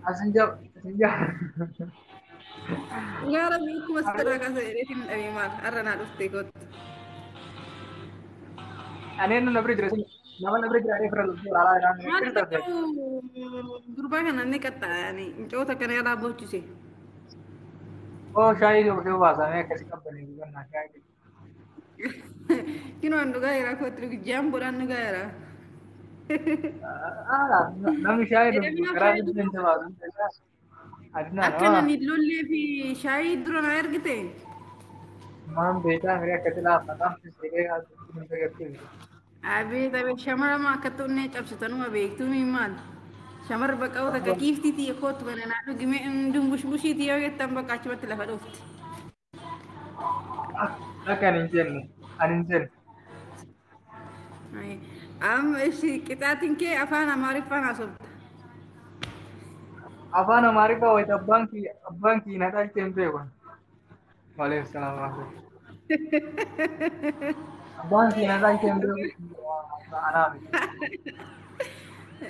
Asin jab asin jab. Dhugaa rabbi akkuma sirraa kaasa jedheetiin dhabee maal har'a naa dhuftee kootu. Ani na bira jira nama na bira jira irra lubbu alaa irraa Maal ta'u gurbaa kana ni qaxxaa'anii micoota kana irraa bochise. Oh shaayii yoo baasamee akkasii qabanii gubannaa shaayii. Kinoo an dhugaa jira kootu jaamboodhaan dhugaa jira. Namni shaayii dhugu karaa dhibeen baasu. Akka namni lollee fi shaayii dura na ergite. Maan beekaa mirii akkatti laaffataan fisigee haasofuu hin agarsiisu. Abeet abeet shamarra akka onnee cabsitanuma beektuu maal? Shamarri bakka takka kiiftiitii kootu kana naa dhugime dumbushbushiitii yoo jettan bakka achumatti lafa dhufti. Akka ani hin jenne ani hin jenne. Amma ishii qixaatiin kee afaan Amaariffaan haasofta. Afaan Amaariffaa wayita abbaan kii na dhalchee hin beeku. Waleef salaam. Abbaan kii na dhalchee hin beeku. Anaaf.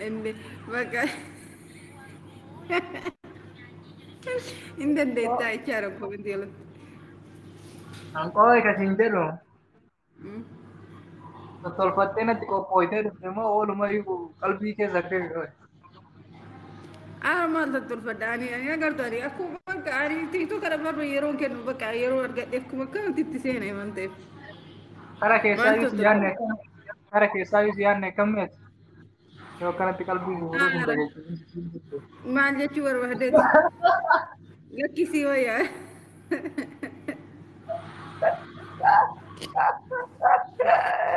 Inni bakka hin dandeettaa jechaadha komentii jalatti. Anqoo akkasiin jedhu tottolfattee natti qophooytee dhufte moo oolumayyuu qalbii keessa akka jiru. Ara maal tottolfadha ani ani agartu ani akkuma bakka ani tiiktook kana barba yeroon kennu bakka yeroo argadhe akkuma akkanatti itti seena himan ta'eef. Kara keessaa si yaadne kara keessaa si yaadne akkammeeti. Yoo akkanatti qalbii guutuu hin dhageessisu. Maal jechuu barbaadeeti? Lakkisii wayyaa.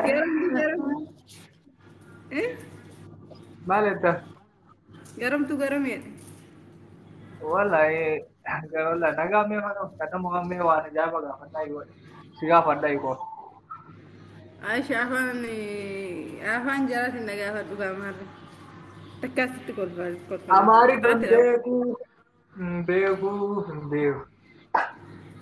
Garamtu garam. Maal jetta? Garamtu garameedha. Wallahi wallahi nagaa mee mana kadhama mee waan ajaa'iba gaafadhaa yoo si gaafadhaa yoo. Aisha afaan afaan jaraatiin na gaafadhu gaamaarra. Takkaasitti kolfaa kolfaa. Amaariffa hin beeku hin beeku hin beeku.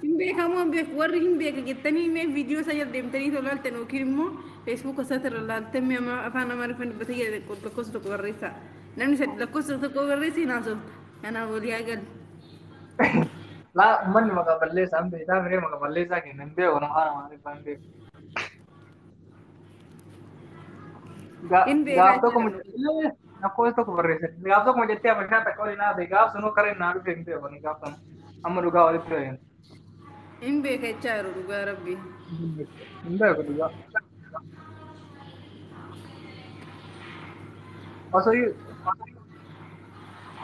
Hin beekamoo hin beeku warri hin beeka jettanii mee viidiyoo isaa jala deemtanii too laaltan yookiin immoo feesbuuka isaatti irra laaltan mee afaan Amaariffaan dubbatee jedhe lakkoofsa tokko barreessaa. Namni sadi lakkoofsa tokko barreessee naasofta. Kanaaf walii haa galu. Laa uummanni maqaa balleessaa hin beekaa miree maqaa balleessaa kenna hin beeku nama afaan Amaariffaa hin beeku. Hin beekaa Gaaf tokko lakkoofsa tokko barreesse. Gaaf tokko jettee abashaa takka waliin haasa'e gaaf sunuu kareen naa dhufe hin beeku gaaf sana amma dhugaa walitti fayyadamu. Hin beeka jechaa jiru dhugaa rabbi. Hin beeku dhugaa.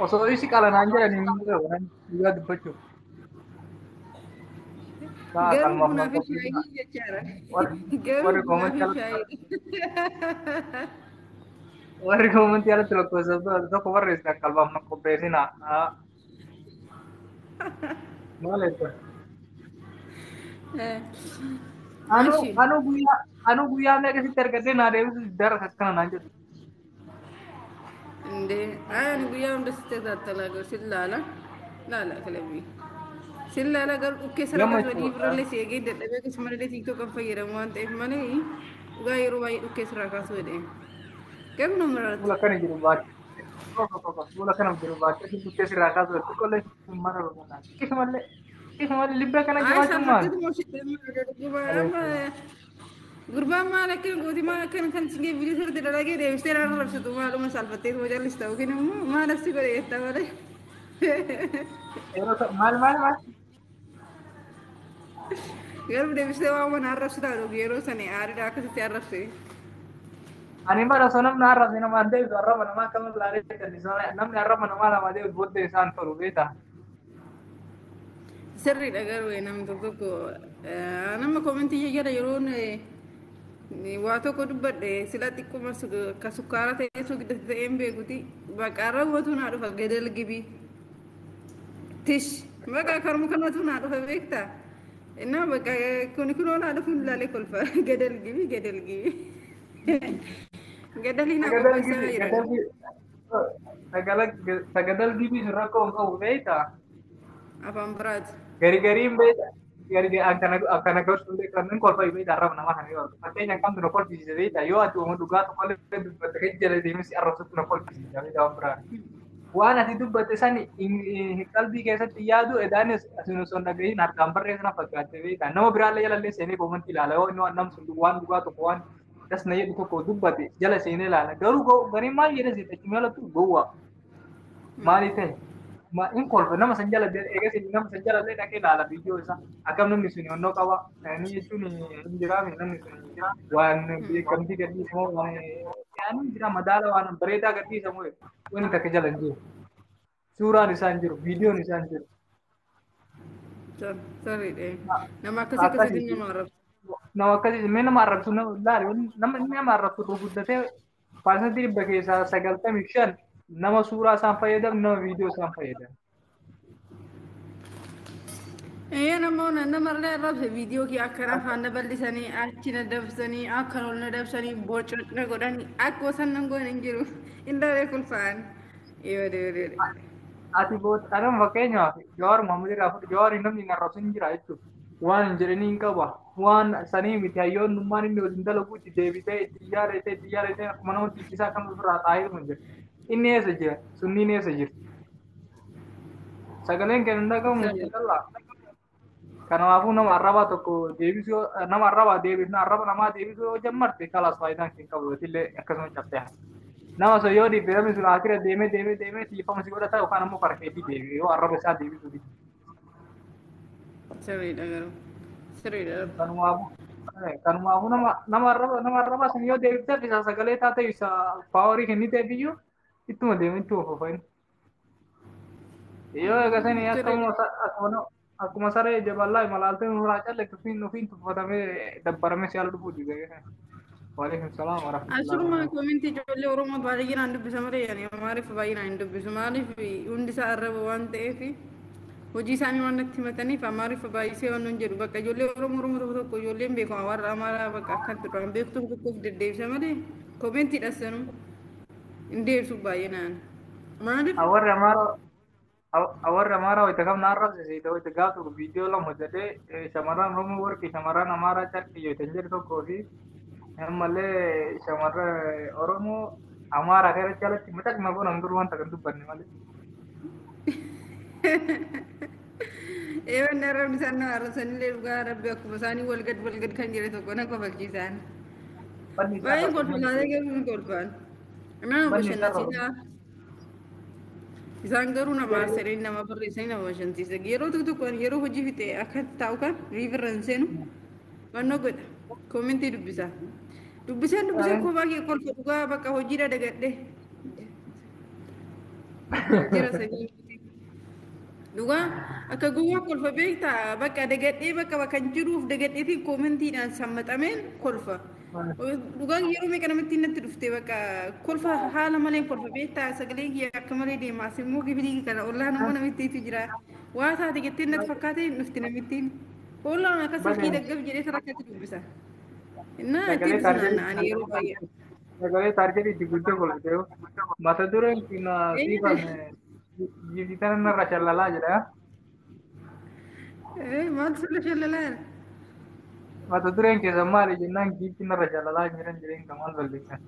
Osoo isi qalanaan jedhan hin beeku dhugaa dubbachuuf. Garuu bunaa fi shaayii jechaadha. Garuu bunaa fi shaayii. Warri koomantii alatti lakkoofsa tokko barreessitan qalbaaf na qopheessinaa. Maal jetta? Anu guyyaa meeqa sitti argadhee naa deebisu dara akkana naan jedhu. Indee ani guyyaa hunda sitti tattala sin laala laala kilabii. Sin laala garuu dhukkee sana kasuma birallee si eegee dadhabee akkasuma illee tiiktook kan fayyadamu waan ta'eef malee dhugaa yeroo baay'ee dhukkee sirraa kaasuu jedhee. Garuu nama mararta. Fuula kana jiru baachee. Fuula kana jiru baachee dhukkee sirraa kaasuu xiqqollee hin mararu kanaan. Akkasumallee akkasumallee libbee kana jiraachuun maal? Gurbaan maal akkana gooti maal akkana kan si viidiyoo sirriitti dalagee deebistee naan rabsitu maaluma saalfattee tuma jallista yookiin immoo maal asii godhe jetta malee. Maal maal maal? Garuu deebistee waan mana arrabsitaa dhugu yeroo sani aariidha akkasitti arrabse. Ani bara osoo namni arrabse namaan deebisu arraba namaa akkama ilaalee jallisuu namni arraba namaa lama deebisu booddee isaan tolu beektaa. Sirriidha garuu namni tokko tokko nama koomentii jala yeroon waa tokko dubbadhe sila xiqquma akka sukkaara ta'ee sugda ta'ee hin beekuti bakka arrabatu naa dhufa gadal gibii tish bakka karmu kanatu naa dhufa beektaa innaa bakka kuni kunoo naa dhufu laalee kolfa gadal gibii gadal gibii gadalii naa qopheessaa jira. Sagadal gibii sun rakkoo hin qabu beektaa. Afaan biraati. Gari gariin beektaa. Gari akkana gorsullee kanneen kolfa beektaa arraba namaa kana yoo fakkeenya kamtu na kolfisiise beektaa yoo ati uuma dhugaa tokkollee dubbatte kan jala deemee si arrabsutti na kolfisiisa beektaa waan biraa. Waan ati dubbatte sani qalbii keessatti yaadu edaanis asin osoo hin dhagahin harkaan barreessina fakkaate beektaa. Nama biraallee jalallee seenee koomantii ilaala. Yoo inni waan nam sun waan dhugaa tokko waan das na jedhu tokko dubbate jala seenee ilaala. Garuu gariin maal jedhe sitti achi malatu gowwaa. Maali ta'e? Ma in kolfa nama san jala eegas nama san jalallee dhaqee ilaala viidiyoo isaa. Akkam namni sun onnoo qaba. Ni jechuun hin jiraame namni sun waan beekamtii gadhiisamoo waan yaani jira madaala waan bareedaa gadhiisamoo wanni takka jala hin jiru. Suuraan isaa hin jiru, viidiyoon isaa hin jiru. Sirriidha. Nama akkasii akkasitti nama arrabsu. Nama akkasii mee nama arrabsu nama laali nama inni nama arrabsu gurguddatee 100% keessaa 95 nama suuraa isaan fayyadamu nama viidiyoo isaan fayyadamu. Ee nama namarlee arrabse viidiyoo kee akkana afaan na bal'isanii achi na dabsanii akka ol na dabsanii bococna godhanii akka osoo nan goone hin jiru. Hin daree kolfaan. Yoo yoo. Ati booda anuma fakkeenyaaf Jawaar Mohaammed irraa fudhu Jawaar namni hin arrabsin hin jira jechuudha. Waan hin jedhanii hin qaba. Waan sanii miti hayyoonnummaan inni waliin dalagu itti deebitee itti yaadate itti yaadate akkuma nama tiikisaa kan ofirraa taa'ee hin jira. Inni eessa jira? Sunniin eessa jirti? Sagaleen keenya hin dhagahamu jedhalla. Kanaafuu nama arrabaa tokko deebisuu nama arrabaa deebifna arraba namaa deebisuu yoo jammarte kalaas faayidaan hin qabu illee akkasuma cabsee hafa. Nama sun yoo dhiibbe namni sun akira deemee deemee deemee tiifama si godhata yookaan ammoo farkeetii deebi'e yoo arraba isaa deebisuu dide. Sirriidha garuu. Sirriidha. Kanumaafuu nama arraba sun yoo deebifteef isa sagalee taate isa paawarii kenniteef iyyuu ittuma deemee ittuma fufa inni. Yoo eegasanii akkuma saree jaballaa imalaaltee nurraa calle ofiin tuffatamee dabbaramee si haala dhufuu dide. Waalaikum salaam wa rahmatullahi. Asuma koomintii ijoollee Oromoo baay'inaan dubbisa malee yani Amaariff baay'inaan hin dubbisu. Maaliif hundi isaa arraba waan ta'eef hojii isaanii waan natti himataniif Amaariff baay'isee waan hin jedhu. Bakka ijoollee Oromoo Oromoo tokko tokko ijoolleen beeku warra Amaaraa bakka akkatti duraan beektu tokkoof deddeebisa malee koomintii dhassanuu hin deebisu baay'inaan. Maaliif? Warri Amaaraa wayita kam na arrabse wayita gaaf tokko viidiyoo lama hojjetee shamarran Oromoo warqii shamarran Amaaraa carqii yoo ta'an jedhu tokkoo fi ammallee shamarran Oromoo Amaaraa kana jalatti maxxanma goona dur wanta kan dubbanne malee. Eewanni arrabni isaan nama arrabsanillee dhugaa rabbi akkuma isaanii walgad walgad kan jedhe tokko na kofalchiisaan. Baay'ee kolfalaatee garuu ni kolfaan. Nama bashannansiisaa. Isaan garuu nama aarsanii nama barreessanii nama bashannansiisa. Yeroo tokko tokko yeroo hojii fixe akka taa'u kan riifirra hin seenu mannoo godha. Koomentii dubbisa. Dubbiseen dubbiseen koo baay'ee kolfa dhugaa bakka hojiidha dagadhe. Jira sanyii. Dhugaa akka gowwaa kolfa beektaa bakka dagadhee bakka bakka hin jiruuf dagadheetiin koomentiidhaan sammaxameen kolfa. Dhugaan yeroo meeqa namatti natti dhufte bakka kolfa haala malee kolfa beektaa sagaleen kiyya akka malee deema as immoo gibilii kana ollaan immoo namittiitu jira. Waa taate jettee natti fakkaatee dhufti namittiin. Ollaan akka silkii daggaf jedhee sarakkaatti dubbisa. Innaa ittiin naanna'an yeroo baay'ee. Sagalee taargetii itti guddoo kolfite mata dureen kun siifan giiftii narra shalalaa jedha. Maaltu sirra shalalaa jira? Mata dureen keessa maali jennaan giiftii narra shalalaa jiran jireen kan maal balleessan.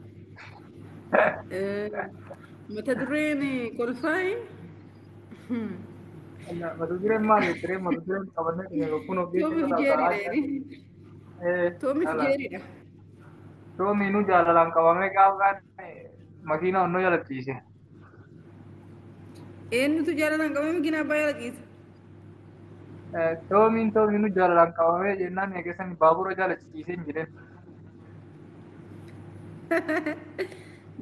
Mata dureen kolfaayi. Mata dureen maali jireen mata dureen qabannee kun of Toomiif jeeriidha. Toomiif jeeriidha. Toomiinuu jaalalaan qabamee gaafa makiina onnoo jala ciise. Eenyutu jaalalaan qabamee makiina abbaa jala ciise? Toomiinuu jaalalaan qabamee jennaan eegasan baabura jala ciisee hin jiren.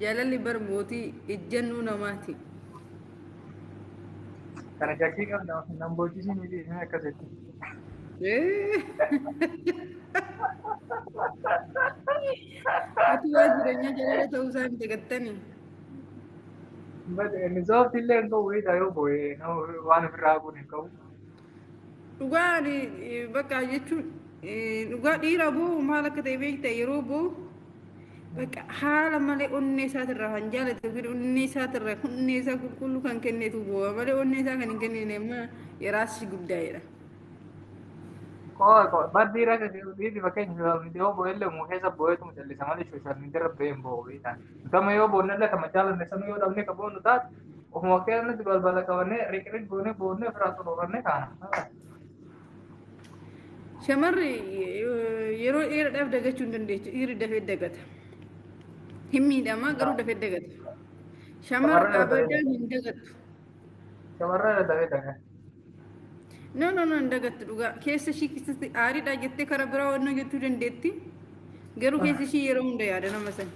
Jaalalli bar mootii ejjennuu namaati. Kana shakkii qabna nan boocisiin miti akkasitti. Ati waa jireenyaa jaalala ta'uu isaa hin dagattanii. Inni soofti illee hin qabu wayiidha yoo boo'e waan ofirraa haquun hin qabu. Dhugaa bakka jechuun dhugaa dhiira boo'u maal akka ta'e beekta yeroo boo'u bakka haala malee onnee isaatirraa kan jaalate yookiin onnee isaatirraa onnee isaa qulqulluu kan kennetu boo'a malee onnee isaa kan hin kennine immoo yeraas guddaa'edha. Bar dhiira dhiirri fakkeenya sooshaal miidiyaa yoo boo'ellee muu keessa boo'eetu callisa malee sooshaal miidiyaa irra ba'ee hin boo'u beektaa. Gama yoo boonnellee kama jaalanne sanuu yoo dhabne ka boonnu taate Ofuma keenyatti balbala qabannee riqriq goonee boonnee ofirraa xururannee kaana. Shamarri yeroo dheeraadhaaf dagachuu hin dandeessu. Dhiirri dafee dagata. Hin miidhamaa garuu dafee dagata. Shamarri abadaan hin dagattu. Shamarran dafee dagata. No no no, hin dagattu dhugaa. Keessa ishii keessatti aariidha jettee karaa biraa wannoo jechuu dandeetti. Garuu keessa ishii yeroo hunda yaada nama sana.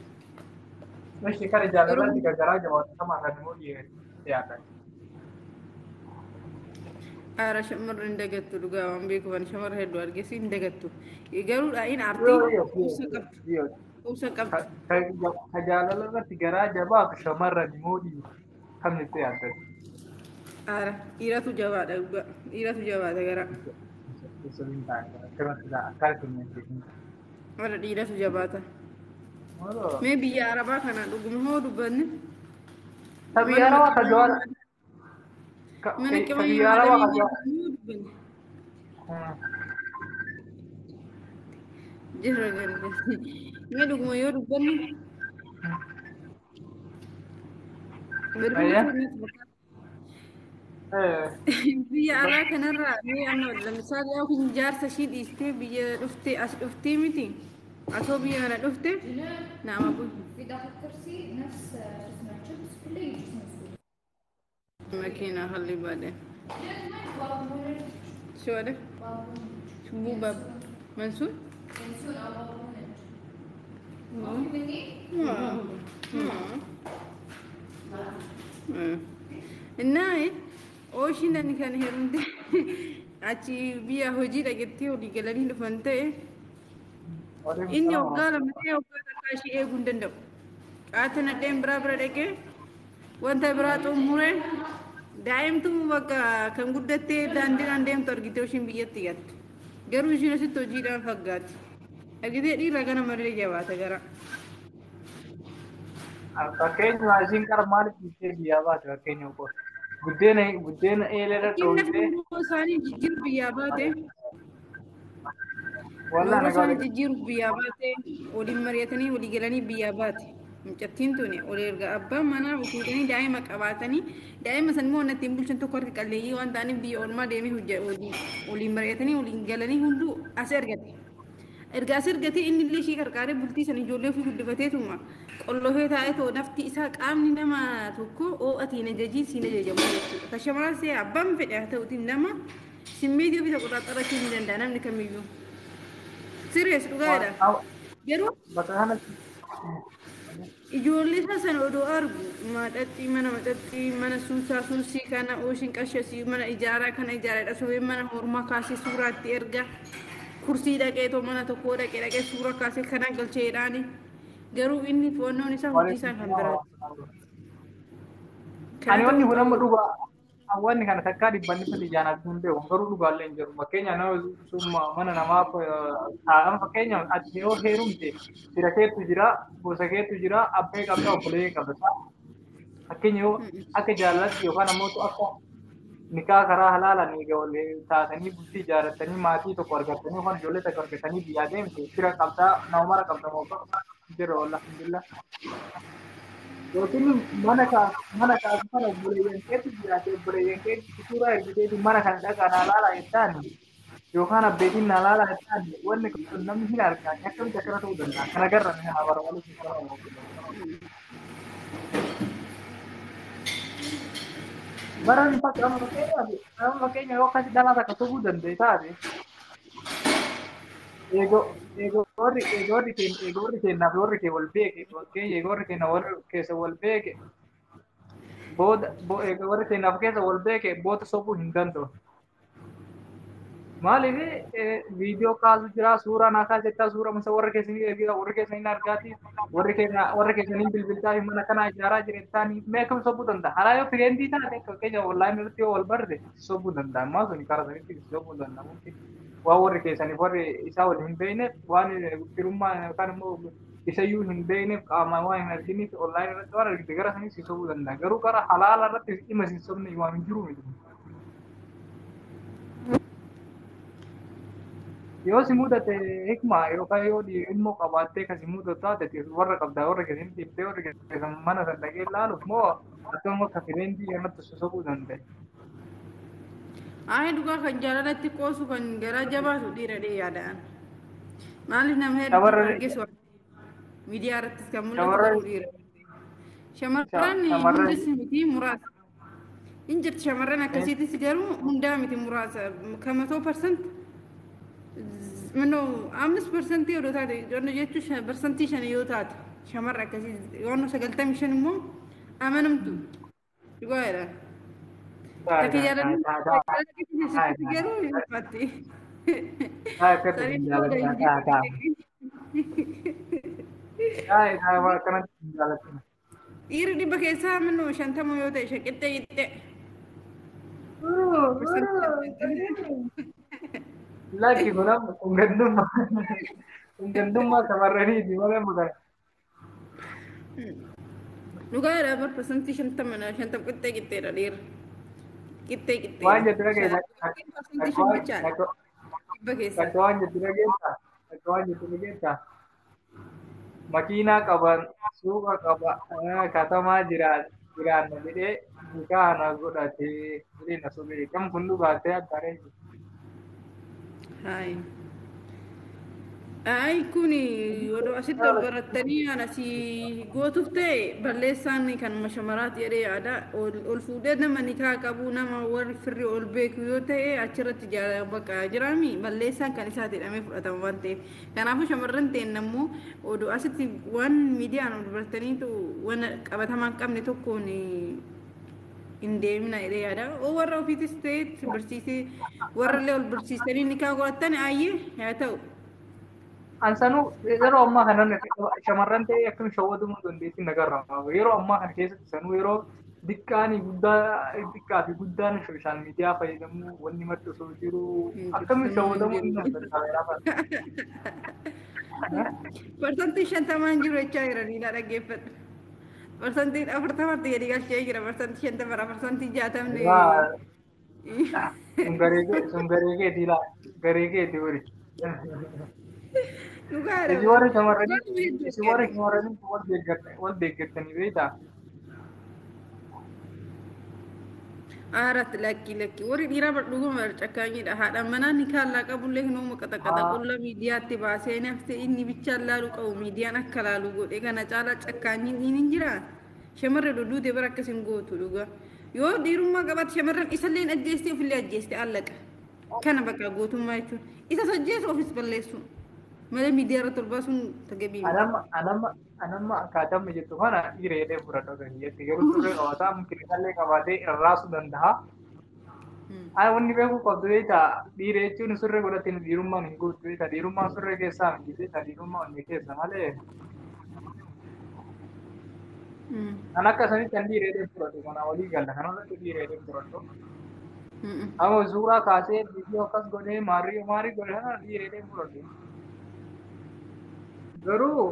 Ishii kana jaalalatti garaa jabaatu shamarran immoo dhiyaatan. Aara shamarri hin dagattu dhugaa waan beekuufan shamarra hedduu argeessi hin dagattu. Garuu dhaa'iin aartii obsa qabdu. Obsa qabdu. Ka jaalala irratti garaa jabaatu shamarran immoo kam jettee yaaddan? Aara dhiiratu jabaadha dhugaa. Dhiiratu jabaata garaa. Warra dhiiratu jabaata. Mee biyya Arabaa kana dhuguma hoo dubbanne? Ta biyya Arabaa ka jawaala. Mana Ka qimamii biyya Arabaa ka maadamii jawaala. dubbanne. Jira galbe. Mee dhuguma yoo dubbanne? Ayya. Biyya alaa kanarraa mee amma lamisaal yookiin jaarsa ishii dhiistee biyya dhuftee as dhuftee miti. Asoo biyya kana dhufte naama bulu. في داخل كرسي نفس شو اسمه الشيبس كله يجي مسؤول. ماكينة خلي بعدين. بابونج. شو هذا؟ بابونج. شو باب منسون؟ ينسون او بابونج. ما في مني؟ እና ooshiin ani kan heerumte achi biyya hojii dhagettee olii galanii dhufan ta'e inni waggaa lama ta'e waggaa takka ishee eeguu hin danda'u. Qaata nadheen biraa bira dhaqee wanta biraa xumuree daa'imtuu bakka kan guddattee daandiidhaan deemtu argite ishiin biyyatti galtu. Garuu ishiin asitti hojiidhaan faggaatti. Argitee dhiirra kana malee jabaata gara. Fakkeenya isiin qara maaliif dhiistee biyyaa baate fakkeenya qofa. Buddeena buddeena eelee Fakkiin dhoowwitee yeroo isaanii jijjiiru biyyaa baate. Wallah Yeroo isaanii nagaa jijjiiru biyyaa baate waliin mari'atanii walii galanii biyyaa baate. Mucattiin tuni ol erga abbaan manaa fuudhanii daa'ima qabaatanii daa'ima san immoo ittiin bulchan tokko harka qalleeyyii waan ta'aniif biyya ormaa deemee waliin mari'atanii waliin galanii hunduu as ergate. Erga as ergate inni illee ishii qarqaaree bultii san ijoollee ofii guddifateetuma qollofee taa'ee too nafti isaa qaamni nama tokko oo'atiin ajajiin siin ajajamu jechuudha. Ka shamarran see abbaan fedhe haa ta'utiin nama simmeetii ofii isa qoxaaxarachuu ni danda'a namni kamiyyuu. Sirius dhugaadha. Garuu bakka kanatti ijoollee isaa sana odoo argu maxaxxii mana maxaxxii mana suusaa suusii kana ooshin qashasii mana ijaaraa kana ijaareedha sobee mana hormaa kaasee suuraatti erga kursii dhaqee too mana tokkoo dhaqee dhaqee suura kaasee kana galcheedhaani garuu inni foonnoon isaa hojii isaa kan biraati. Ani wanni kun amma dhugaa wanni kana takkaa dhibbanni sadi jaanaaf hin beeku garuu dhugaallee hin jiru. Fakkeenya nama summa mana namaa taa'an fakkeenya ati yoo heerumte fira keetu jira gosa keetu jira abbee qabda obboleeyye qabda. Fakkeenya yoo akka jaalalatti yookaan ammoo akka nikaa karaa halaalaan eega wal taatanii bultii ijaarratanii maatii tokko argatanii yookaan ijoollee tokko argatanii biyyaa deemte fira qabdaa nama mara qabda moo jira wallah alhamdulillah. Yookiin mana kaasu kana obboleeyyan keetti jiraate obboleeyyan keetti suuraa ergiteeti mana kana dhaqaa naa laalaa jettaan yookaan abbeetiin naa laalaa jettaan wanni kun namni hin argaa akkamitti akkana ta'uu danda'a kana garra ni haa bara walitti Baran amma fakkeenya yoo akkasi dhalaa takka sobuu danda'e taate eegorri keenyaaf warri kee wal beeke fakkeenya eegorri keenya warri keessa wal beeke booda warri keenyaaf keessa wal beeke booda sobuu hin danda'u. Maaliif viidiyoo kaasu jira suuraa naa kaas jettaa suura masa warri keessanii ergaa warri keessanii argaati warri keenya warri keessanii bilbiltaa fi mana kana ijaaraa jirettaanii mee akkam sobuu danda'a. Haraa yoo fireentii taate fakkeenya onlaayinii irratti yoo wal barre sobuu danda'a. Ammaa suni karaa sanitti sobuu danda'a. Waan warri keessaniif warri isaa wal hin beekneef waan firummaa yookaan immoo isayyuu hin beekneef qaamaan waan hin arginiif onlaayinii irratti waan argite gara sanis si sobuu danda'a. Garuu karaa halaala irratti dhimma si sobne waan hin jiru miti. Yoo si mudate hikma yookaan yoo ilmoo qabaattee kan si mudatu taate warra qabdaa warra keessatti dhiiftee warra keessan mana san dhaqee ilaaluuf moo akkasuma akka fireentii kanatti sosobuu danda'e. Ayi dhugaa kan jaalalatti qoosu kan garaa jabaatu dhiira dhee yaada'an. Maaliif nama hedduu Shamarran argeessu miidiyaa irrattis kan mul'atu shamarran garuu dhiira. Shamarran shamarran hundis miti muraasa. Hin jirti shamarran akkasiitis garuu hundaa miti muraasa. Kamatoo parsent minoo 5% yoo taate jechuun 5% yoo taate shamarra akkasii yoonno 95 immoo amanamtu dhugaa jedha. Takka jaalalli jaalala garuu hin ulfaatti. Akkatti Saniin hin booda hin jaalattu. jiru. Akkanatti hin jaalattu. Dhiirri 100 keessaa minoo 50 yoo ta'e qixxee qixxee. 50%. Lakki kun amma kun gandummaa shamarraniiti malee maqaa. Dhugaadha bar 50% 50 qixxee qixxeedha dhiirri. Qixxee Waan qixxeedha. jettu dhageessa. 5% bichaadha 100 keessaa. Takka waan jettu dhageessa. Takka waan jettu dhageessa. Makiinaa qaban suuqa qaba katamaa jiraanna jedhee nikaa na godhatee jedhee na sobee kam kun dhugaatee addaaree jiru. Hayi. Ay kun odoo asitti ol barattanii ana si gootuuf ta'e balleessaan kan shamaraati jedhee yaada. Ol fuudhee nama nikaa qabu nama warri firri ol beeku yoo ta'e achirratti bakka jiraami balleessaan kan isaati jedhamee fudhatama waan ta'eef. Kanaafuu shamarran ta'en ammoo odoo asitti waan miidiyaan ol barattaniitu waan qabatamaa hin qabne tokkoon hin deemina jedhee yaada. Oo warra ofiitis ta'e barsiisee warrallee ol barsiisanii nikaa godhatan ayyee haa ta'u. Ansanuu yeroo ammaa kana shamarran ta'ee akkam shawwadamuu dandeessi nagarra. Yeroo ammaa kana keessatti sanuu yeroo xiqqaanii guddaa xiqqaa fi guddaan sooshaal miidiyaa fayyadamuu wanni marti osoo jiru akkamiin shawwadamuu hin danda'amu. 50% jiru jechaa jiranii na dhaggeeffadhu. 40%tti gadi galchee jira 50% 60% Sun garee keetii laa garee keetii wali. Dhugaadha. Isin warra shamarranii isin warra shamarranii wal deeggartanii beektaa? Aaratti lakki lakki warri dhiiraa bar dhuguma cakkaanyidha. Haadha manaa ni kaallaa qabullee hinuma qaxaqaxa qulla miidiyaatti baasee nafti inni bichaan laalu qabu miidiyaan akka laalu godhe kana caalaa cakkaanyiin hin jira. Shamarri duduute bara akkas hin gootu dhuga. Yoo dhiirummaa qabaate shamarran isallee ajjeeste ofillee ajjeeste allaqa. Kana bakka gootummaa jechuun isas ajjeesu ofis balleessu. Malee miidiyaa irratti ol baasuun tagabii miti. Anamma anamma anamma akkaataa amma jettu kana dhiira jedhee fudhadhu kan garuu turre qabataa mukillee qabaatee irraasuu danda'a. Ani wanni beekuu qabdu beektaa dhiira jechuun surree godhateen dhiirummaan hin guutu beektaa dhiirummaan surree keessaa miti beektaa dhiirummaan onnee keessa malee. Kan akka sanitti kan dhiira jedhee fudhadhu kana walii galla kana irratti dhiira jedhee fudhadhu. Amma suuraa kaasee viidiyoo akkas godhee maarii maarii godhee kana dhiira jedhee fudhadhu. Garuu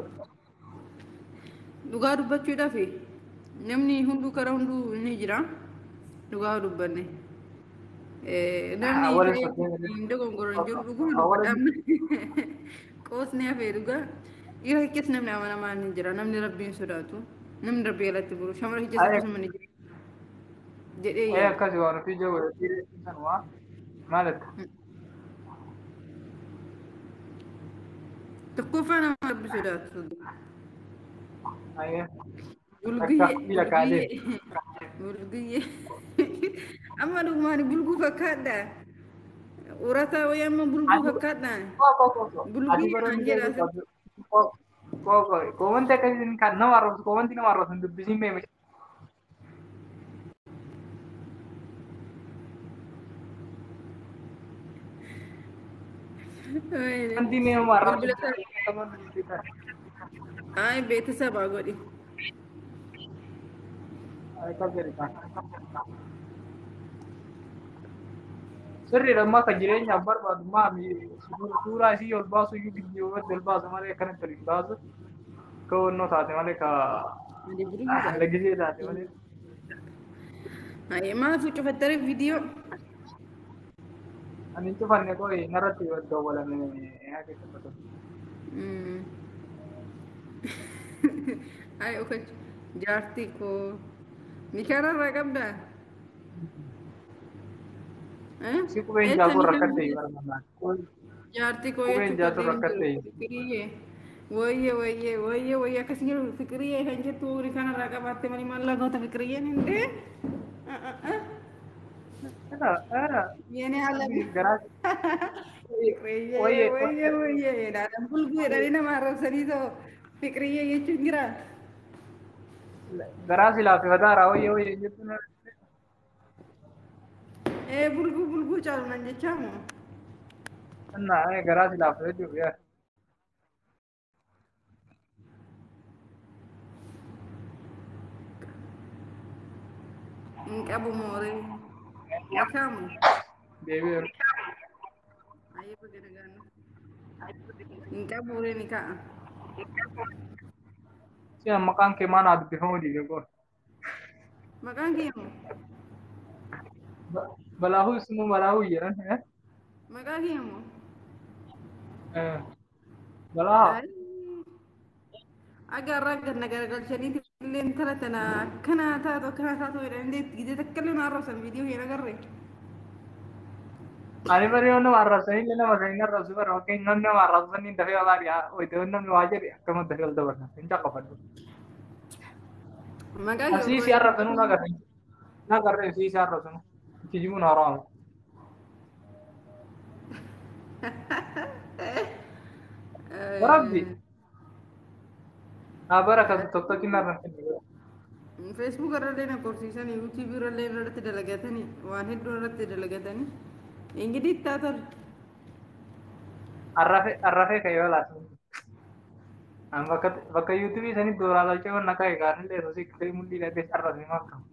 Dhugaa dubbachuudhaaf namni hunduu karaa hunduu ni jira. Dhugaa dubbanne. Namni hin dogongoran jiru dhuguma dubbadhaan qoosni hafee dhugaa. Dhiira keessa namni amanamaan ni jira. Namni rabbiin sodaatu. Namni rabbii alatti bulu. Shamara keessa akkasuma ni jira. Jedhee yaada. Akkasi waan ofii jiru dhiira sanumaa maalidha? Tokkoffaa nama rabbi sodaatu. Bulguyyee. Bulguyyee. Amma dhugumaan bulguu fakkaadha. Urataa wayii amma bulguu fakkaadha. Bulguyyee kan jedhaa. Koomantii akkasiin kan nama arrabsu koomantii nama arrabsu hin dubbisiin mee. Koomantii nama arrabsu. Ay beeksisa godhi. Sirriidha ammaa kan jireenyaaf barbaadu maami suuraa isii ol baasu iyyuu gidduu irratti ol baasu malee akkanatti ol hin baasu. Ka wannoo taate malee ka lagisee taate malee. Maaf cufattare viidiyoo? Ani cufanne qoyi narratti dawwalame haga cufatu. Ay okach jaartii koo nikaa irraa qabdaa? Si qubeen jaatoo rakkatte bara. Jaartii koo Qubeen jechuun jaatoo rakkatte. Fikiriyyee wayye wayye wayye wayye akkas jedhu fikiriyyee kan jettu horii kanarraa qabaatte malee maallaa goota fikiriyyeen hin dee. Yene haala Garaa fikiriyyee wayye wayye wayye jedhaan bulguu jedhanii nama arrabsanii too fikiriyyee jechuun jira. Garaa si laaffifataara wayye wayye jettu. Ee bulguu bulguu caalu nan jechaamu. Innaa garaa si laaffifachuu yaa. Hin qabu mooree. Nikaamu. Deebi'eeru. Ayyee baga nagaan. Hin qabu mooree ni ka'a. Si maqaan kee maal naa dubbifamuu diide qoon. Maqaan kee moo? Balaahuu isumuu balaahuu jedhan. Maqaa kee moo? Balaa. Aga irraa ganna garagalchaniiti illee intala tana akkanaa taatu akkanaa taatu jedhanii gidee takka illee na arrabsan viidiyoo hin agarre. Ani bari yoo nama arrabsanii illee nama sanii arrabsu bara fakkeenya namni nama arrabsanii dafee alaa dhiyaa namni waa jedhe akkama dafee ol dabarsa hin caqafadhu. Maqaa kee Asii si arrabsanuu na agarre. Na agarre si arrabsanuu. Kijibuun haraama. Rabbi. Haa bara kan tokkotti narra hin Facebook irrallee na korsiisanii YouTube irrallee irratti dalagatanii waan hedduu irratti dalagatanii ingidii itti haa Arrafee kan yoo laatu. An bakka YouTube sanii dooraa laalchee waan akka eegaanillee osoo siqtee mul'ii dhaqee arrabni maal qabu.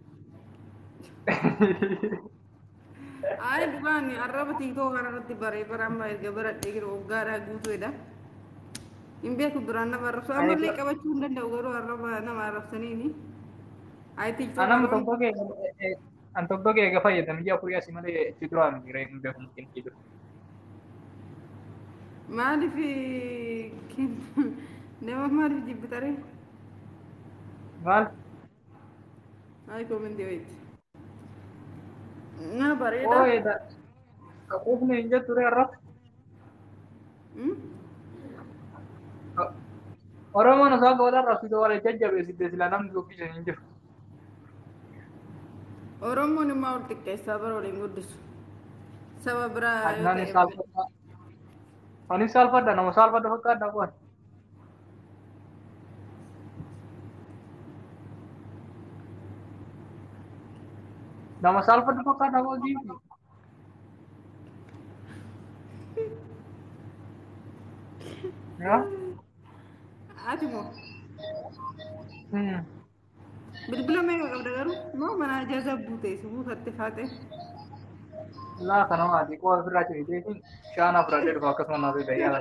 Ay dhugaan arraba TikTok kanarratti baree bara amma erga baradhee jiru waggaadhaa guutuudha. Hin beeku duraan nama arrabsu ammallee qabachuu hin danda'u garuu arraba nama arrabsaniini. Ay TikTok Anam tokko kee an tokko kee eega fayyadame ji'a afurii asii malee itti duraan jiree hin beeku mukeen jiru. Maaliif nama maaliif jibbitaree? Maal? Ay koomentii wayiiti. Na bareeda. Ooyee quufni hin jettu ree arraba. Oromoon osoo akka wal arrabsitu wal jajjabeessite sila namni dubbisan hin jiru. Oromoon immoo wal xiqqeessaa bara waliin guddisu. Saba biraa yoo Adnaan ta'e. Saalfadha. Anis saalfadha nama saalfadha fakkaadha qoon. Nama saalfadhu fakkaadha qoon diinti. Yaa? Ati moo bilbila meeqa qabda garuu moo mana ajaja buute si buufatte faate? Laa kana maati qoo ofirraa cimiteetiin shaana fudhadhee dhufa akkasuma naaf dayyaa.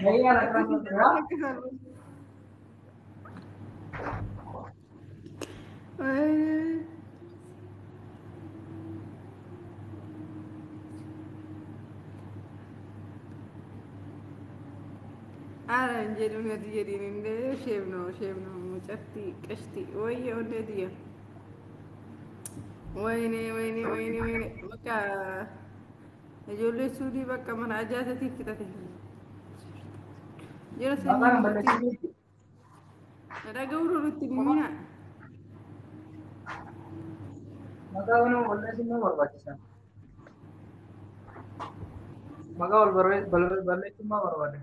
Dayyaa la Ara hin jedhu nati jedhiin illee sheemnoo sheemnoo mucatti qashti wayye onnee tiyya. Wayne wayne wayne wayne bakka ijoollee suudii bakka mana ajaa'ibsiif fixate. Jira Maqaan sanyii balleessituu. Dhaga'uu nutti himina. Maqaa nama balleessuun nama barbaachisa. Maqaa wal balleessuun maa barbaada?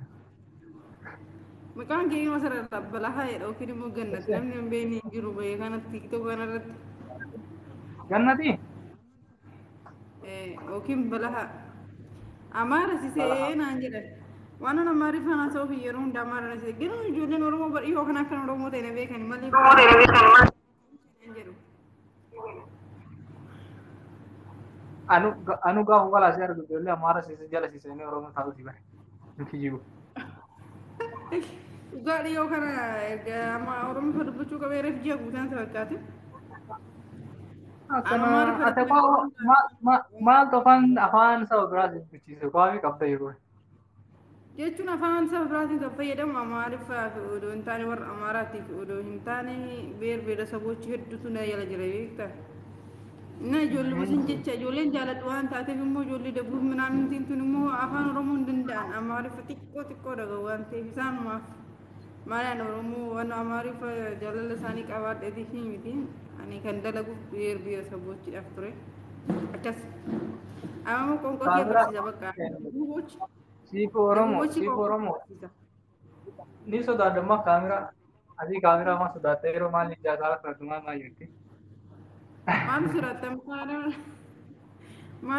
Maqaan kee masarra balaa jedha yookiin immoo gannat namni hin beekne hin jiru bahee kanatti TikTok kanarratti Gannati? Yookiin balaha. Amaara sisee naan jedhan. Waan an amaariffaan haasa'uuf yeroo hunda amaara na sisee. Garuu ijoolleen Oromoo dhiyoo kana akkan Oromoo ta'e na beekan malee. Jedhu. Anu gaafa walaasee argu ijoollee amaara sisee jala sisanii Oromoo taa'u si bare. Nuti jiru. Dhugaa dhiyoo kana erga amma Oromoo dubbachuu qabee reef ji'a guutaan si fakkaate. Akkana Amaariffa ate koo maaltu afaan saba biraa dubbisiise kwaafii qabda yeroo. Jechuun afaan saba biraatiin kan fayyadamu Amaariffaa fi odoo hin taane warra Amaaraatiif odoo hin taane beer beeresabochi hedduutu na jala jira beektaa. Na ijoolluma sin jecha ijoolleen jaaladhu waan taateef immoo ijoollee dabbuu minaamintiin tun immoo afaan Oromoo hin danda'an Amaariffa xiqqoo xiqqoo dhaga'u waan ta'eef isaanumaaf maalaan Oromoo waan Amaariffa jaalala isaanii qabaadheetiif miti ani kan dalaguuf beer beeresabochiidhaaf ture akkas. Amma qoonqoo kee barsiisa bakka. Siifu Oromoo siifu Oromoo ni sodaadhamma kaameraa asii kaameraa ma sodaatta yeroo maal ijaa isaa fudhatu maal maal jetti. Maal sodaatta maal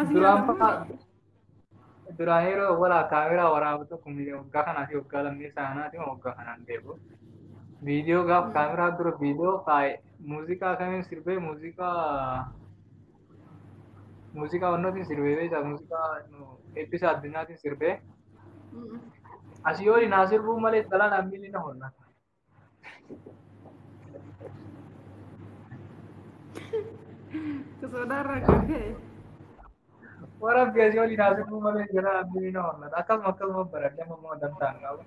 Duraan duraan yeroo walaa kaameraa waraabu tokko waggaa kanaa fi waggaa lammeessaa kanaati waggaa kanaan beeku. Viidiyoo gaaf kaameraa dura viidiyoo kaa'e muuziqaa kamiin sirbee muuziqaa wannootiin sirbee beektaa muuziqaa eebbisa addunyaatiin sirbee. Asii oli naa sirbuu malee dalaan miilli na honna. Sodaarraa kan ka'e. Warabbi asii oli naa sirbuu malee jalaan miilli na honna. Akkasuma akkasuma baradhee amma immoo dantaan qabu.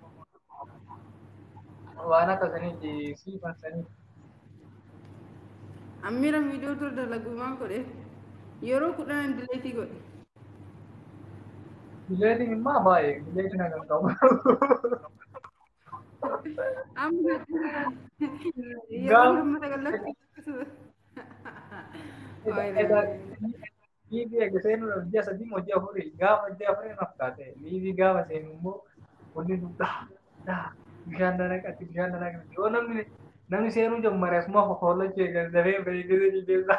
Waan akkasaniiti siifan sanii. Ammiira viidiyoo dura dalagu maal godhe yeroo 10 dileetii godhe. Dileetiin immoo baay'ee dileetiin hagam qabu. Amma yeroo lammata galatti. Liivii eega seenuudhaaf ji'a sadii moo ji'a afurii gaafa ji'a afurii naaf taate liivii gaafa seenu immoo wanni daa bishaan nanaqatti bishaan nanaqatti yoo namni seenuu jammare asuma hollachuu eega dafee bareedee jijjiirra.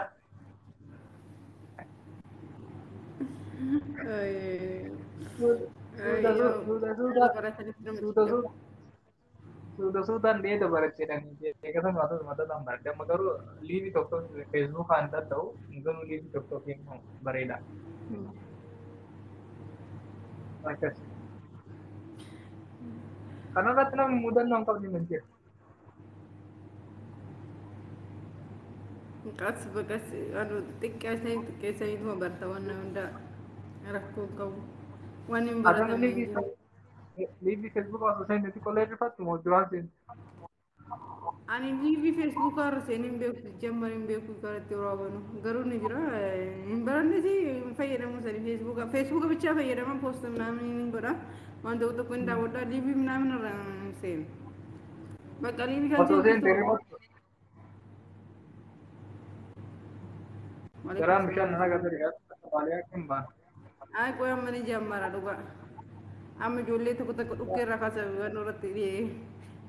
Suuta suutaan dheeda baracheedhanii eegasuma mataa baradhe amma garuu liivii tokko feesbuukaan danda'u garuu liivii tokko bareeda. Akkas. Kanarratti namni mudannoo hin qabne hin jiru. Qas baqas xiqqeessanii xiqqeessaniituma barta waan hundaa rakkoo qabu. Waan hin baratamne hin jiru. Liivii feesbuukaa osoo seente xiqqoo leerrifattu moo duraan seente? Ani liivii feesbuukaa irra seenee hin beeku jamman hin beeku karatti yeroo abanu garuu ni jira hin barannes hin fayyadamu sani feesbuukaa feesbuuka bichaa fayyadama poost minaamin hin godha waan tokko tokko hin daawwadha liivii minaamin irra hin seenu. Bakka liivii kan Osoo seente rifattu. Garaan bishaan nana gadi baalee akka hin baane. Ay qoy amma ni jammara dhugaa. Amma ijoollee tokko tokko dhukkee irraa kaasa waan irratti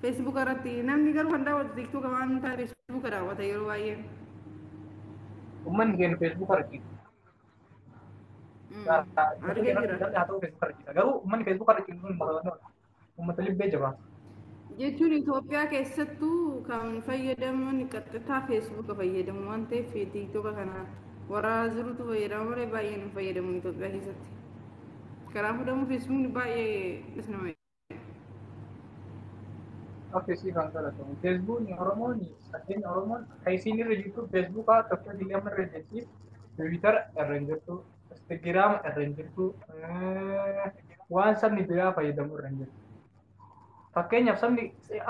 feesbuuka irratti namni garuu kan daawwatu tiiktoka waan taate feesbuuka daawwata yeroo baay'ee. Uummanni keenya feesbuuka irra ciisa. Argee jira. Haa ta'u feesbuuka irra ciisa. Garuu uummanni feesbuuka irra ciisu sun uummata libbee jabaata. Jechuun Itoophiyaa keessattuu kan fayyadaman qaxxitaa feesbuuka fayyadamu waan ta'eef tiiktoka kana warra jirutu fayyadama malee baay'een hin fayyadamu Itoophiyaa keessatti. Kanaafuu ደግሞ feesbuukni baay'ee nama. Akka isii kan galatamu. Feesbuukni Oromoon fakkeenya Oromoon kan isiin irra jirtu feesbuukaa tokko illee amma irra jirti. Tiwiitara irra hin jirtu. Instagiraama irra hin jirtu. Waan sabni biraa fayyadamu irra hin jirtu. Fakkeenyaaf sabni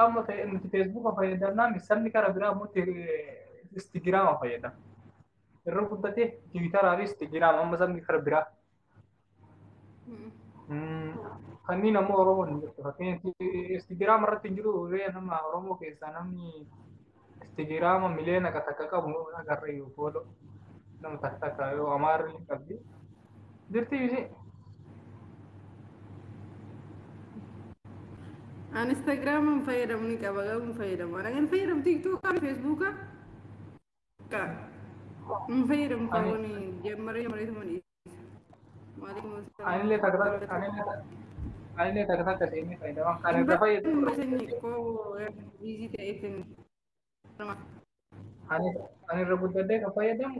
amma nuti feesbuuka fayyadamnaan sabni karaa biraa immoo Instagiraama fayyadama. Irra guddatee tiwiitaraa fi Instagiraama amma sabni karaa biraa. Kanneen ammoo Oromoon hin jirtu. Fakkeenyaaf Instagiraama irratti hin jiru nama Oromoo keessaa namni Instagiraama miliyoona takka qabu agarra yoo foolo nama takka takka yoo Amaarri hin qabdi. Jirti ishee. Ani Instagiraama hin fayyadamu ni qaba garuu hin fayyadamu. Ani hin fayyadamu tiiktookaa fi feesbuukaa. Hin fayyadamu kaawwan jammaree jammareetuma dhiisa. Anillee takka anillee takka takka seenee fayyadaman kan irra fayyadamu. Ani irra guddadhee kan fayyadamu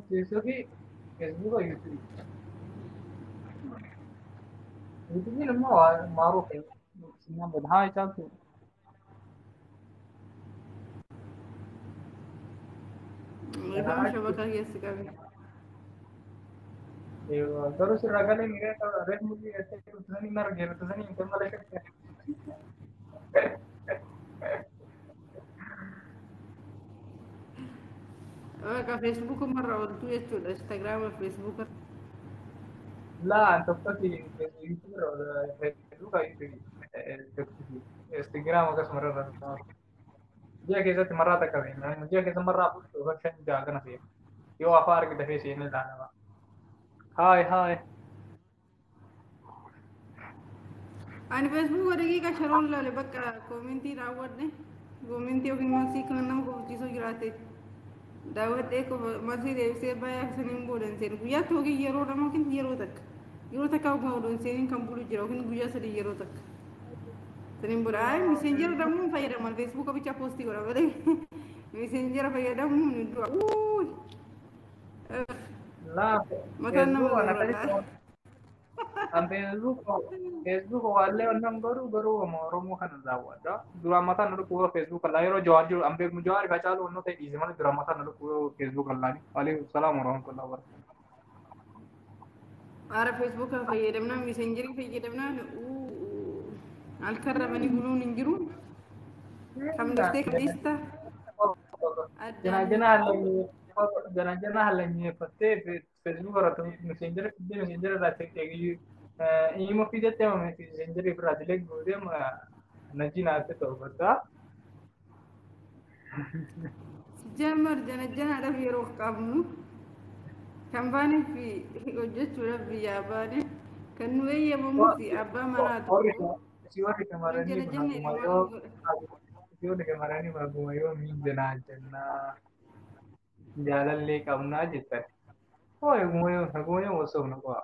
Tiisoo fi Feesbuuka Yuutuubii. Yuutuubiin immoo maaruuf sinaan bada haa isaatu. Dhiifama shabakaa keessa qabe. Garuu sirraa galee miira reef mul'ii gartee dhuftusanii margee dhuftusanii hin malee shakkii. Baqa feesbuuk marra ooltuu jechuudha. Instagiraama feesbuuka. Laa tokkotti feesbuuka Instagiraama akkasuma irra ji'a keessatti marraa takka feena. Ji'a keessa marraa afur yookaan shan ja'a kana feena. Yoo afaa argite fee seenee ilaalama. Haay haay. Ani feesbuuka daqiiqa sharoon ilaale bakka koomentii daawwadhe. Koomentii yookiin masii kan nama kofachiisuu jiraate. Daawwadhee masii deebisee baay'ee saniin booda hin seenu. Guyyaatti yookiin yeroo lama yookiin yeroo takka. Yeroo takka yookiin odoo hin seeniin kan bulu jira yookiin guyyaa sadii yeroo takka. Saniin booda ayi miseenjera dammuun fayyadaman feesbuuka bicha poostii godha malee miseenjera fayyadamuun ni du'a. Uuuy. Laa Mataan nama feesbuuka gurra. An feesbuuka waallee wannan garuu garuu Oromoo kana daawwadha. Duraan mataan na dhukkuba feesbuuka laa yeroo Jawaar jiru an beeknu Jawaar ifaa caalu onnoo ta'e dhiise malee duraan mataan na dhukkuba feesbuuka laani. Waalaikum salaam warahmatullahi wabarakatuh. Haara feesbuuka fayyadamnaan miseenjerii fayyadamnaan halkan rabanii buluun hin jiru. Kam daftee kam dhiista? Jana jana jana hallanyeeffattee feesbuuka irratti miseenjera fiddee miseenjera irraa imo fidettee miseenjera irraa dilee gootee najii naatte ta'u. Jammar jana janaadhaaf yeroo qabnu kan baaneef hojjechuudhaaf biyyaa baane kan nu eeyyamamus abbaa manaa tokko. Si warri shamarranii kun haguma yoo si warri shamarranii kun haguma yoo miinjanaa jennaa jaalallee qabnaa jettan. Hoo haguma yoo osoo na qo'a.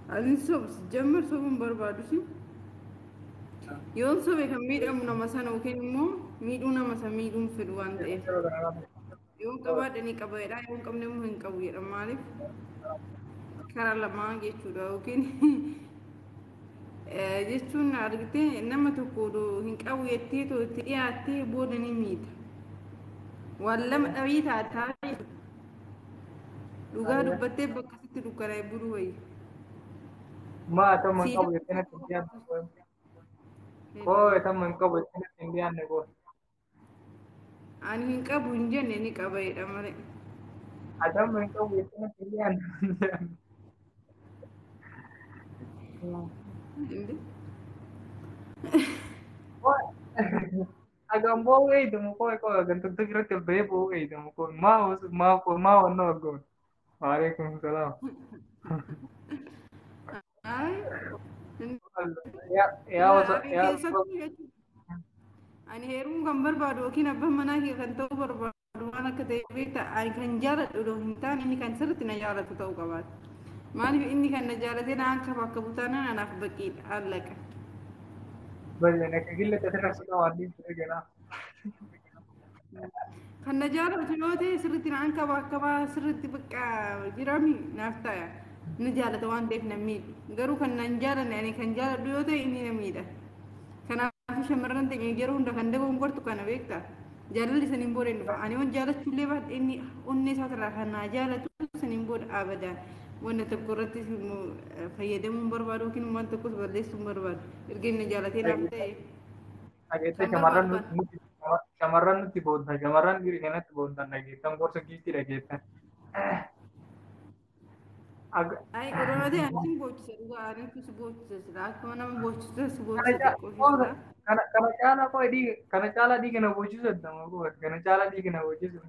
Ani sobs jammar sobuun barbaadu si. Yoon sobe kan miidhamu nama sana yookiin immoo miidhuu nama sana miidhuun fedhu waan ta'eef. Yoon qabaadhe ni qaba jedha yoon qabne immoo hin qabu jedha maaliif karaa lamaa jechuudha yookiin jechuun argitee nama tokko odoo hin qabu jettee too itti dhiyaattee booda ni miidha. Waan lama dhabii taataa dhugaa dubbattee bakka sitti dukkanaa'e buluu wayya. Maa tamma hin qabu jettee natti hin dhiyaanne. Koo tamma hin qabu jettee natti hin dhiyaanne koo. Ani hin qabu hin jenne ni qaba jedha malee. Atamma hin qabu jettee natti hin dhiyaanne. Agan boo eeydamu koo koo agan tuktuk irratti ol bahee boo eeydamu koo maa maa maa wannoo argoon. Waalaikum salaam. Ani heerumuu kan barbaadu yookiin abbaan manaa kee kan ta'uu barbaadu waan akka ta'e beektaa ani kan jaaladhu odoo hin taane inni kan sirriitti na jaalatu ta'uu qabaata. Maaliif inni kan na jaalatee na akka bakka butaanaan anaaf baqiidha allaqa. Bayyana akka gilla ta'e si waan dhiibbu eeganaa. Kan na jaalatu yoo ta'e sirriitti na anka bakka baa sirriitti bakka jirami naaf ta'a. Na jaalata waan ta'eef na miidhu. Garuu kan na hin jaalanne ani kan jaaladhu yoo ta'e inni na miidha. Kanaafuu shamarran ta'e yeroo hunda kan dogongortu kana beektaa. Jaalalli saniin booda hin dhufa. Ani waan jaalachuullee baadhe inni onnee isaatirraa kan naa jaalatu saniin booda abadaan. Wanta tokko irratti fayyadamuun barbaadu yookiin waan tokkos balleessuun barbaadu. Erga inni jaalatee naaf ta'e. Dhageettee shamarran nutti boontan shamarran dhiirri kanatti boontan dhageettan gorsa giiftii dhageettan. Ay, odoo ta'e ani sin boochisa dhugaa ani si boochisa sila akkuma nama boochisa si boochisa xiqqoo sila. Kana caalaa koo dhiiga kana caalaa dhiiga na boochisu jedhama koo kana caalaa dhiiga na boochisu.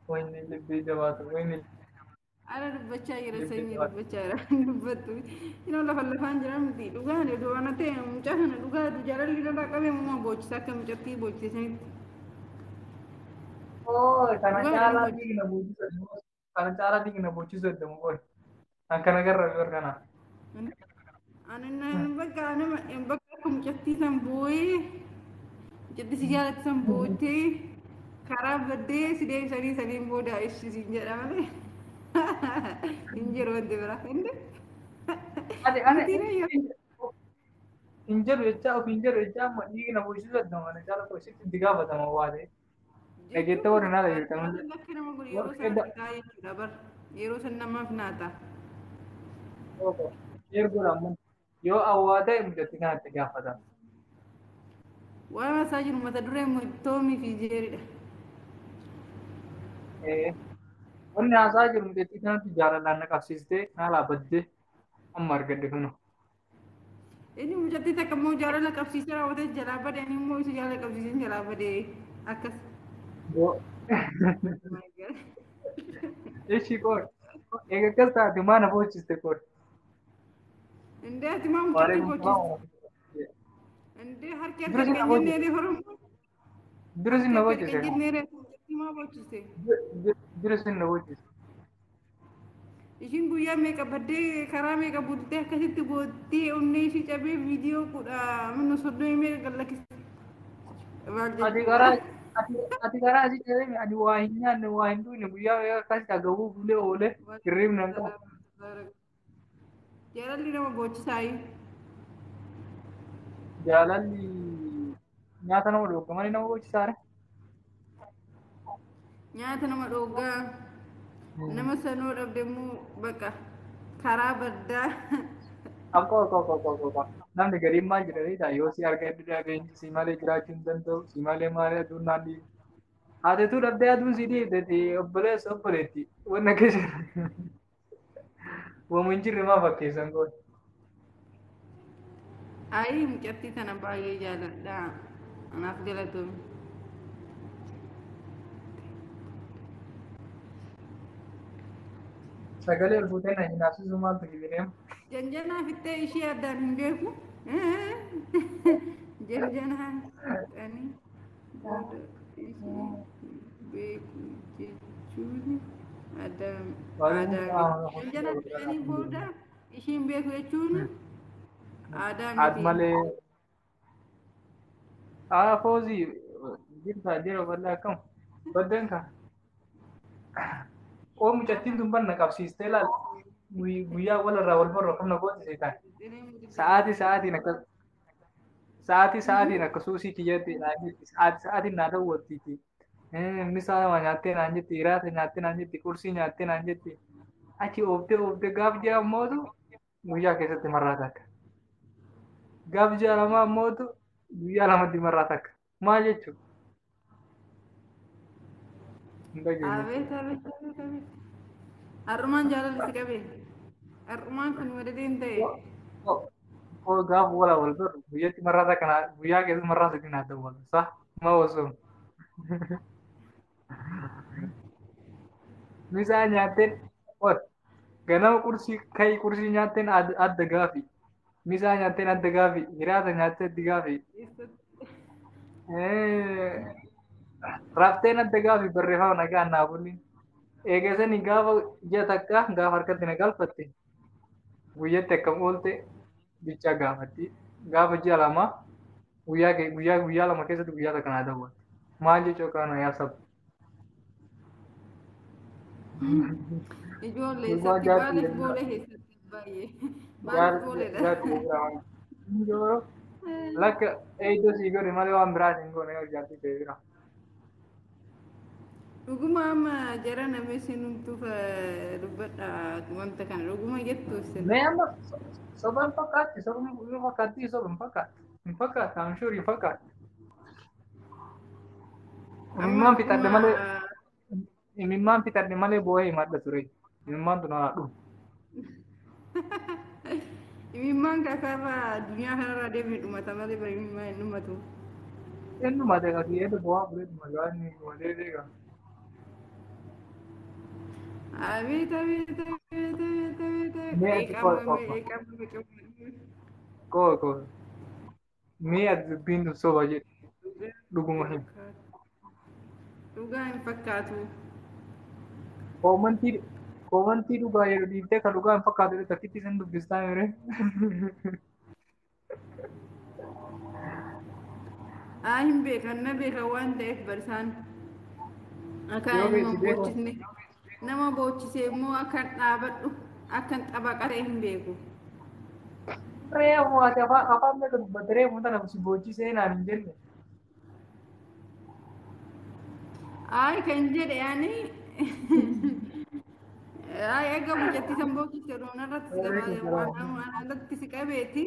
Wayni libbii jabaatu wayni. Ara dubbachaa jira sanyii dubbachaa jira dubbattu. Yeroo lafa lafaan jira miti dhugaan odoo ana ta'e mucaa kana dhugaa jaalalli irraa qabee mumaa boochisa akka mucattii boochisanitti. Oo kana caalaa dhiiga na boochisu kana caalaa dhiiga na boochisu jedhama koo. Kan kana garra yoo kana. Ani bakka nama bakka akka mucattii san boo'ee mucattii si jaalatti san boo'ee karaa baddee si deebisanii saniin booda ishii siin jedha malee. Hin jiru wanti biraa hindi. Ani hin jedhu jechaa of hin jedhu jechaa amma dhiiga na boochisu jedhama kana caalaa koo sitti itti gaafatama waa ta'e. Dhageettee Jechuun warri naa dhageettan malee. jaalalli akka nama godhu yeroo san argitaa jechuudha bar. Yeroo san namaaf naata. Ergoodha ammoo yoo awwaa ta'e mucattii kanatti gaafata. Waan haasaa jiru mata dureen Toomii fi Jeeridha. Wanni haasaa jiru mucattii kanatti jaalalaan na qabsiistee na laabaddee amma argadde kun. Inni mucattii takka immoo jaalala qabsiisee raawwatee jalaa bade ani immoo isa jaalala qabsiisee jalaa bade akkas. Ishii qoor. Egaa akkas taate maa na boochiste qoor. Indee ati maa mucattii boochiste? Indee harki harka kan jenneere Oromoo. Dura sin na Harki harka boochise. kan jenneere mucattii maa boochiste? Dura sin na boochise. Ishiin guyyaa meeqa baddee karaa meeqa bultee akkasitti boottee onnee ishii cabee viidiyoo kudha minnu soddomii meeqa gallakkiste. Maal Ati jechuudha? karaa ati karaa asii cabee ani waa hin nyaanne waa hin dhugne guyyaa meeqa akkasitti agabuu bulee oolee hirribni hin qabu. Jaalalli nama boochisaayi. Jaalalli nyaata nama dhooqa malee nama boochisaare. Nyaata nama dhooggaa. Nama sanoo dhabde immoo bakka karaa baddaa. Akkoo akkoo akkoo akkoo akkoo. Namni gariin maal jedha beektaa yoo si arga hedduu dhageenyi si malee jiraachuu hin danda'u si malee malee aduun naan dhiibu. Haatetuu dhabdee aduun si dhiibde obboleessa obboleetti wanna keessa wamu hin jirre maa fakkeessan goone. Ayii mucattii tana baay'ee jaaladha. Anaaf galatoom. Sagalee ol fuutee na hinaafsisu maaltu gibireem. Janjanaa fittee ishee addaan hin beeku. Janjanaa fixanii booda ishee beeku jechuun addaan aadaa miti. Janjanaa fixanii booda isheen beeku jechuun aadaa Ad miti. malee aa foozii jirta jira bal'aa akkam baddeen ka. Oo mucattiin tun banna qabsiistee laal guyyaa walarraa wal barru akkam na gootise taan. Sa'aatii sa'aatiin akka sa'aatii sa'aatiin akka suusii kiyyatti naan jetti sa'aatii sa'aatiin naa daawwattiiti. Misaa nama nyaattee naan jetti hiraata nyaattee naan jetti qursii nyaattee naan jetti achi ooftee ooftee gaaf ji'a ammootu guyyaa keessatti marraa takka. Gaaf ji'a lama ammootu guyyaa lamatti marraa takka. Maal jechuudha? Hin dhageenye. Abeet abeet abeet abeet. Har'umaan jaalalli si qabe. Har'umaan kun madadeen ta'e. Oo gaaf wala wal barru guyyatti marraa takka naa guyyaa keessatti marraa sadii naa daawwatu. Sah ma osoo. Misaa nyaateen ol ganama qursii ka'i qursii nyaateen adda gaafi. Misaa nyaateen adda gaafi. Hiraata nyaattee adda gaafi. Rafteen adda gaafi barreeffama nagaa naa bulli. Eegasanii gaafa ji'a takka gaafa harkatti na galfatte guyyatti akkam oolte bichaa gaafatti. Gaafa ji'a lama guyyaa guyyaa guyyaa lama keessatti guyyaa takka naa daawwatte. Maal jechuu kana yaa saba. Ijoollee Gurbaa eessatti jaartii maaliif boolee eessatti baay'ee maaliif booleedha? jaartii biraa waan. Yeroo lakka eeydoo sii godhe malee waan biraa siin goone yoo jaartii ta'e bira. Dhuguma amma jara namni sinumtuuf dubbadha wanta kana dhuguma jettu isin. Mee amma soba hin fakkaatti soba hin fakkaatti soba hin fakkaatti hin fakkaatti I'm sure hin fakkaatti. Amma Imimmaan fixadhe dhuguma malee imimmaan fixadhe malee boo'ee himadha ture. Imimmaan tun haa dhumu. Imimmaan kakaarraa addunyaa kanarraa deemee dhumata malee bara imimmaan hin dhumatu. Inni dhumate kakii eedda bu'aa bulee dhuma yoo inni dhumatee beeka. Abeet abeet abeet abeet abeet abeet Mee ati koo eeqama koo mee eeqama eeqama. koo koo mee ati dubbiin tun soba jedhu dhuguma hin. Dhugaa hin fakkaatu. Koomantii koomantii dhugaa jedhu dhiiftee kan dhugaa hin fakkaatu jedhu takkitti isin dubbistaa mere. Aa hin beekan na beekan waan ta'eef barisaan akka Yoo nama beekti hin beeku. boochisne nama boochisee immoo akkan dhaabadhu akkan xabaqa ta'e hin beeku. Reefu ati afaan afaan meeqa dubbatte reefu tana si boochisee naan hin jenne. Ay kan jedhe ani ay egaa mucattii san boochiste irratti si waan irratti si qabeeti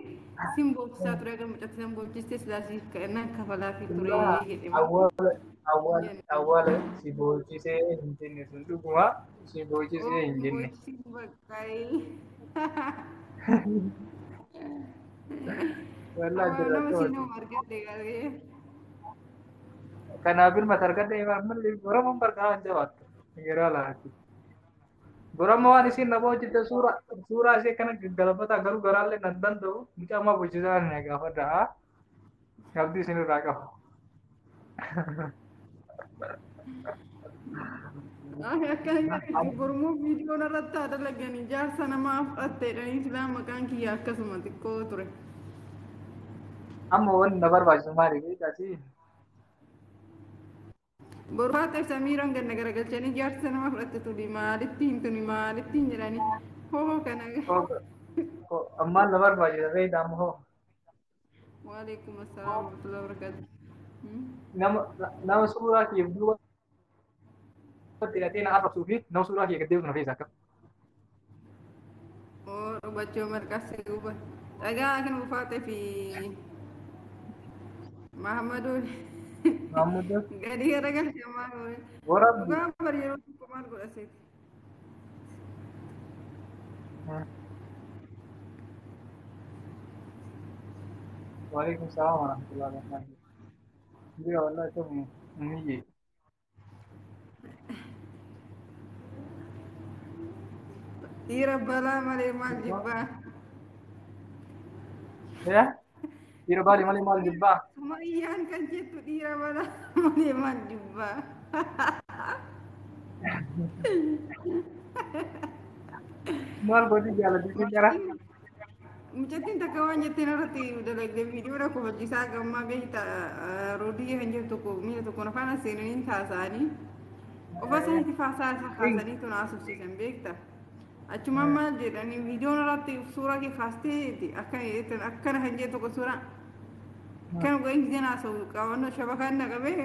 sin booksaa ture egaa mucattii san boochiste silaa siif nan kafalaafii ture jedhe. Awwaala awwaala awwaala si boochisee hin jenne sun dhuguma si boochisee hin jenne. Wallaahi Nama jiraachuu si nama argadhe garee. Kanaaf ilma argadhe malli Oromoon barqaa waan jabaattu yeroo laati. Oromoo waan isin nama hojjette suuraa ishee kana gaggalfataa garuu garaallee nan danda'u mucaa ammaa boocisaa na gaafadha. Abdii isinirraa qaba. Akkana jedhe gurmuu viidiyoon irratti haa dalaganii jaarsa namaa fudhatteedhanii silaa maqaan kiyya akkasuma xiqqoo ture. Amma wanni na barbaachisu maali beektaa? Boru haata Samiiraan ganna garagalchanii jaarsa nama fudhatte tuni maalitti hin tuni maalitti hin jedhanii hoo kana. Ammaan na barbaachisa beektaa amma hoo. Waalaikum assalaam warahmatullahi wabarakatuh. Nama suuraa kiyya duuba hidhatee na arrabsuu fi nama suuraa kiyya gad deebisu na feesa akka. Oo dhubachuu marqaas guba. Dhagaa kan bufaatee fi Mahammaduun Maamuddo gadi garagalche maal godhe. warabbi. Dhugaa bar yeroo tokko maal godha seeti. Waalaikum salaam warahmatullahi wabarakatuh. Jira wallahi ta'u umiyye. Dhiira balaa malee maal jibbaa. Ya? Dhiira baalii malee maal jibbaa? Sumayyaan kan jettu dhiira balaa malee maal jibbaa. Maal godhi jaalladhi jara? Mucattiin takka waan jetteen irratti dalagde viidiyoodha kofachiisaa gammaa beekta roodii kan jettu tokko miila tokko afaan seenanii taasa'anii qofa isaaniitti faasaa kaasanii tun haasofsiisan beekta. Achumaan maal jedhanii viidiyoon irratti suuraa kee kaastee akkana akkana kan jettu tokko suuraa akkana godhin giseen haasa'u qabannoo shabakaan na qabee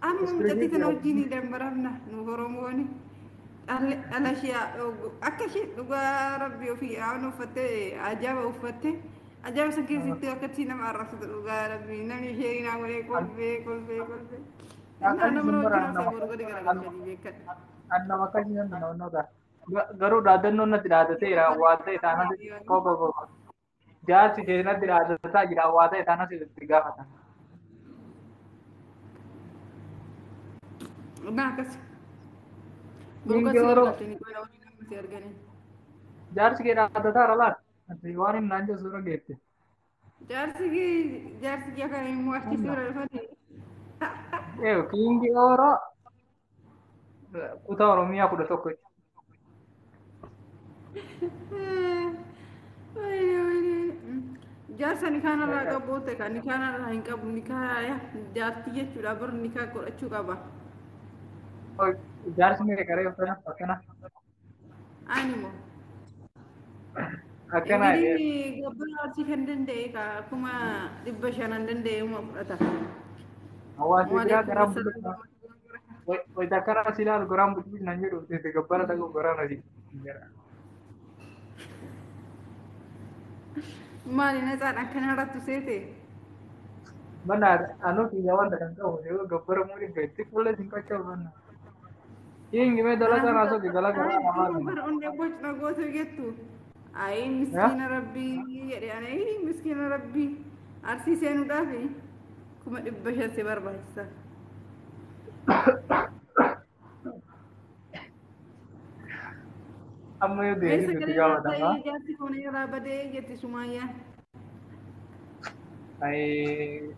amma mucattii tana wajjin dambaramna nu Oromooni. Dhala ishee akka ishee dhugaa rabbi ofii aan uffattee ajaa'iba uffatte ajaa'iba san keessatti akkatti nama arrabsitu dhugaa rabbi namni ishee naa godhee kolfee kolfee kolfee. Nama nama wajjin haasa'u godhe garagalchanii beekadha. Annama akkasii nan naannoo garuu dhaadannoon natti dhaadateera waa ta'e taanas qofa qofa. Jaarsi kee natti dhaadataa jira waa ta'e taanas itti gaafatan. Naa akkas. Mingi yeroo jaarsi kee dhaadataa laata? Ati waan inni naan jedhu suura geette. Jaarsi kee kana immoo achi suura dhufate. Eeyo kiingi yeroo kutaa Oromiyaa 11. Jaarsa nikaan irraa qabu ta'e kan nikaan irraa hin qabu nikaa jaartii jechuudha bar nikaa godhachuu qaba. Jaarsi meeqa qaree uffata akkana? Animo. Akkana. Inni gabbara arsii kan danda'e akkuma 500 danda'e uma fudhata. Hawaasni biraa garaan buluu. Wayita akkana as ilaalu garaan buluu nan jedhu gabbara ta'uu garaan asii. Maali natsaan akkana irratti seete? Mana anu kiyya wanta kan qabu yoo gabbara muudii gaetti fuula isin qachaa'u manna. Kiingi mee dalagaa naasoo dalagaa namaa. Bara onnee bocna gootu jettu. Ayi miskiina rabbii jedhe ani miskiina rabbii arsii seenuudhaaf 500,000 si barbaachisa. Amma yoo deebii itti gaafatama. Jaarsi kun irraa badee jetti Sumayyaan. Ayi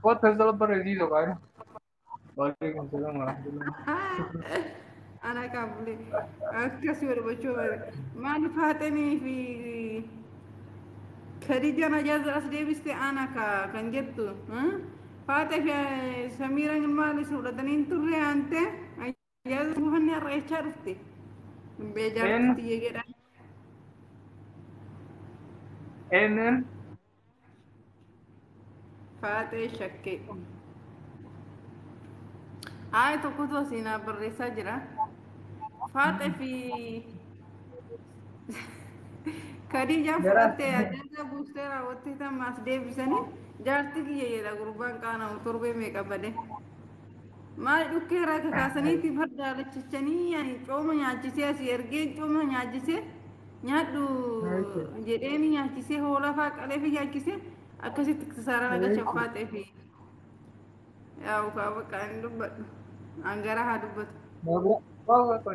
kottu jala barreessiisoo qabu. Waalaikum salaam warahmatullahi. Ana qabule akkasii barbachuu maaliif haatanii fi Khadijaan ajaaza as deebiste ana kan jettu Faatee fi Samiiraan maal isa fudhatanii hin turre aante ajaaza buufanni har'a jechaa dhufte. Beejaarti jedha. Eenyuun? Faatee shakkee. Ay tokkotu asii naaf barreessaa jira. Faaxee fi Khadijaan fudhattee ajaja buustee raawwattee tammaas deebisanii jaartii kiyya jedha gurbaan qaana'u torbee meeqa bade. Maal dhukkee irraa kakaasaniitti farda lachachanii ani cooma nyaachisee asii ergee cooma nyaachisee nyaadhu jedheeni nyaachisee hoolaa fa'aa qalee fi nyaachisee akkasitti kisaara naga faaxee fi yaa'u kaa bakka ani dubbadhu hangaraa haa dubbatu.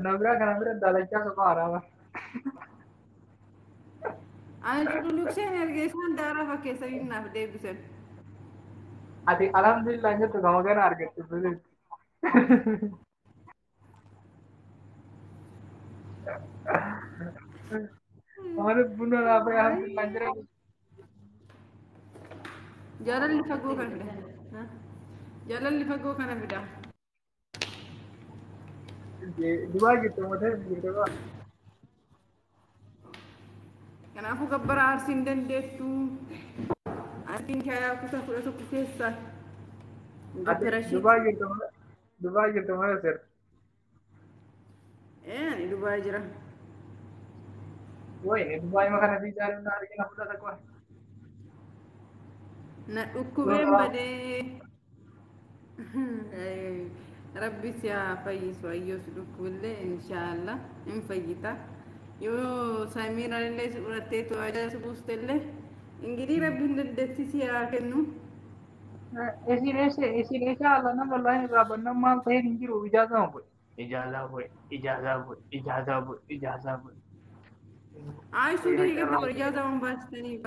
Nabira kana bira daalachaa soqaa haraama. Ani cululuqseen erga isaan daaraa fakkeessanii naaf deebisan. Ati alhamdulillah jettu gama gana argatte bilis. Maaliif buna laafee alhamdulillah jira. Jaalalli fagoo kana fida. Jaalalli fagoo kana fida. Dubaa jirtu mataa jirtu qaba. Kanaafuu gabbara arsii hin dandeettu. Arsiin kaayaa kutaa 11 keessaa. Gabbara ishee. Dubaa jirtu malee Dubaa jirtu malee sir. Ee ani Dubaa jira. Wayne Dubaa ima kana fiizaa na argina fudhata qofa. Na dhukkubeen badee. Rabbi si haa fayyisu ayyoo si dhukkubillee inshaallah hin fayyita. Yoo Samiira illee si fudhattee ajaja si buuste illee ingirii rabbiin dandeettii si haa kennu. Isin eessa isin eessa alla nama wallahi irraa bannan maal ta'een hin jiru ijaazaa bu'e. Ijaazaa bu'e ijaazaa bu'e ijaazaa bu'e ijaazaa bu'e. Ay suudii keessatti bara ijaazaa waan baasitanii.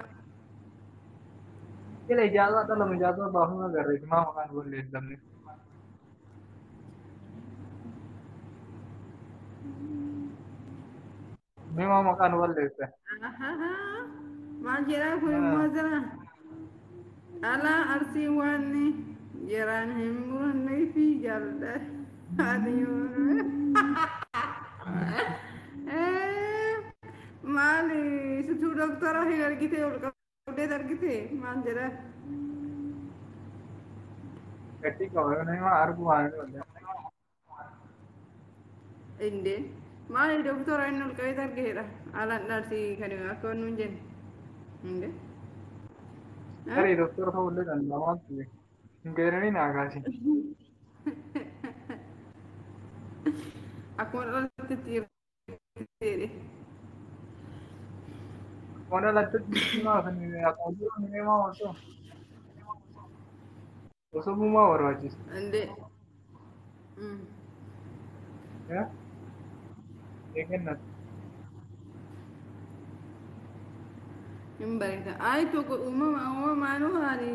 Sila ijaazaa dhalama ijaazaa baafuu agarre maa maqaan balleessamne. Mee maa maqaan balleesse. Maal jedhaa kun immoo jira. Alaa arsii waan jiraan hin murannee fi jaalladha. Maali situu doktora hin argite ol qabdee argite maal jedhaa. Gatii qaba nama argu waan hin Indee maali doktora inni ol qabee argeedha. Alaan arsii kan akka nuun jenne. Indee. Tarii doktora ta'uu illee danda'a waan ta'eef. Hin geeranii naa kaasi. Akkuma dhalatti jedhe. Akkuma dhalattetti maa kan akkuma jiru ni maa osoo. Osoo maa barbaachisa. Indee. Eegannatu. Hin bareeda. Ay tokko uumama uumamaanuu ani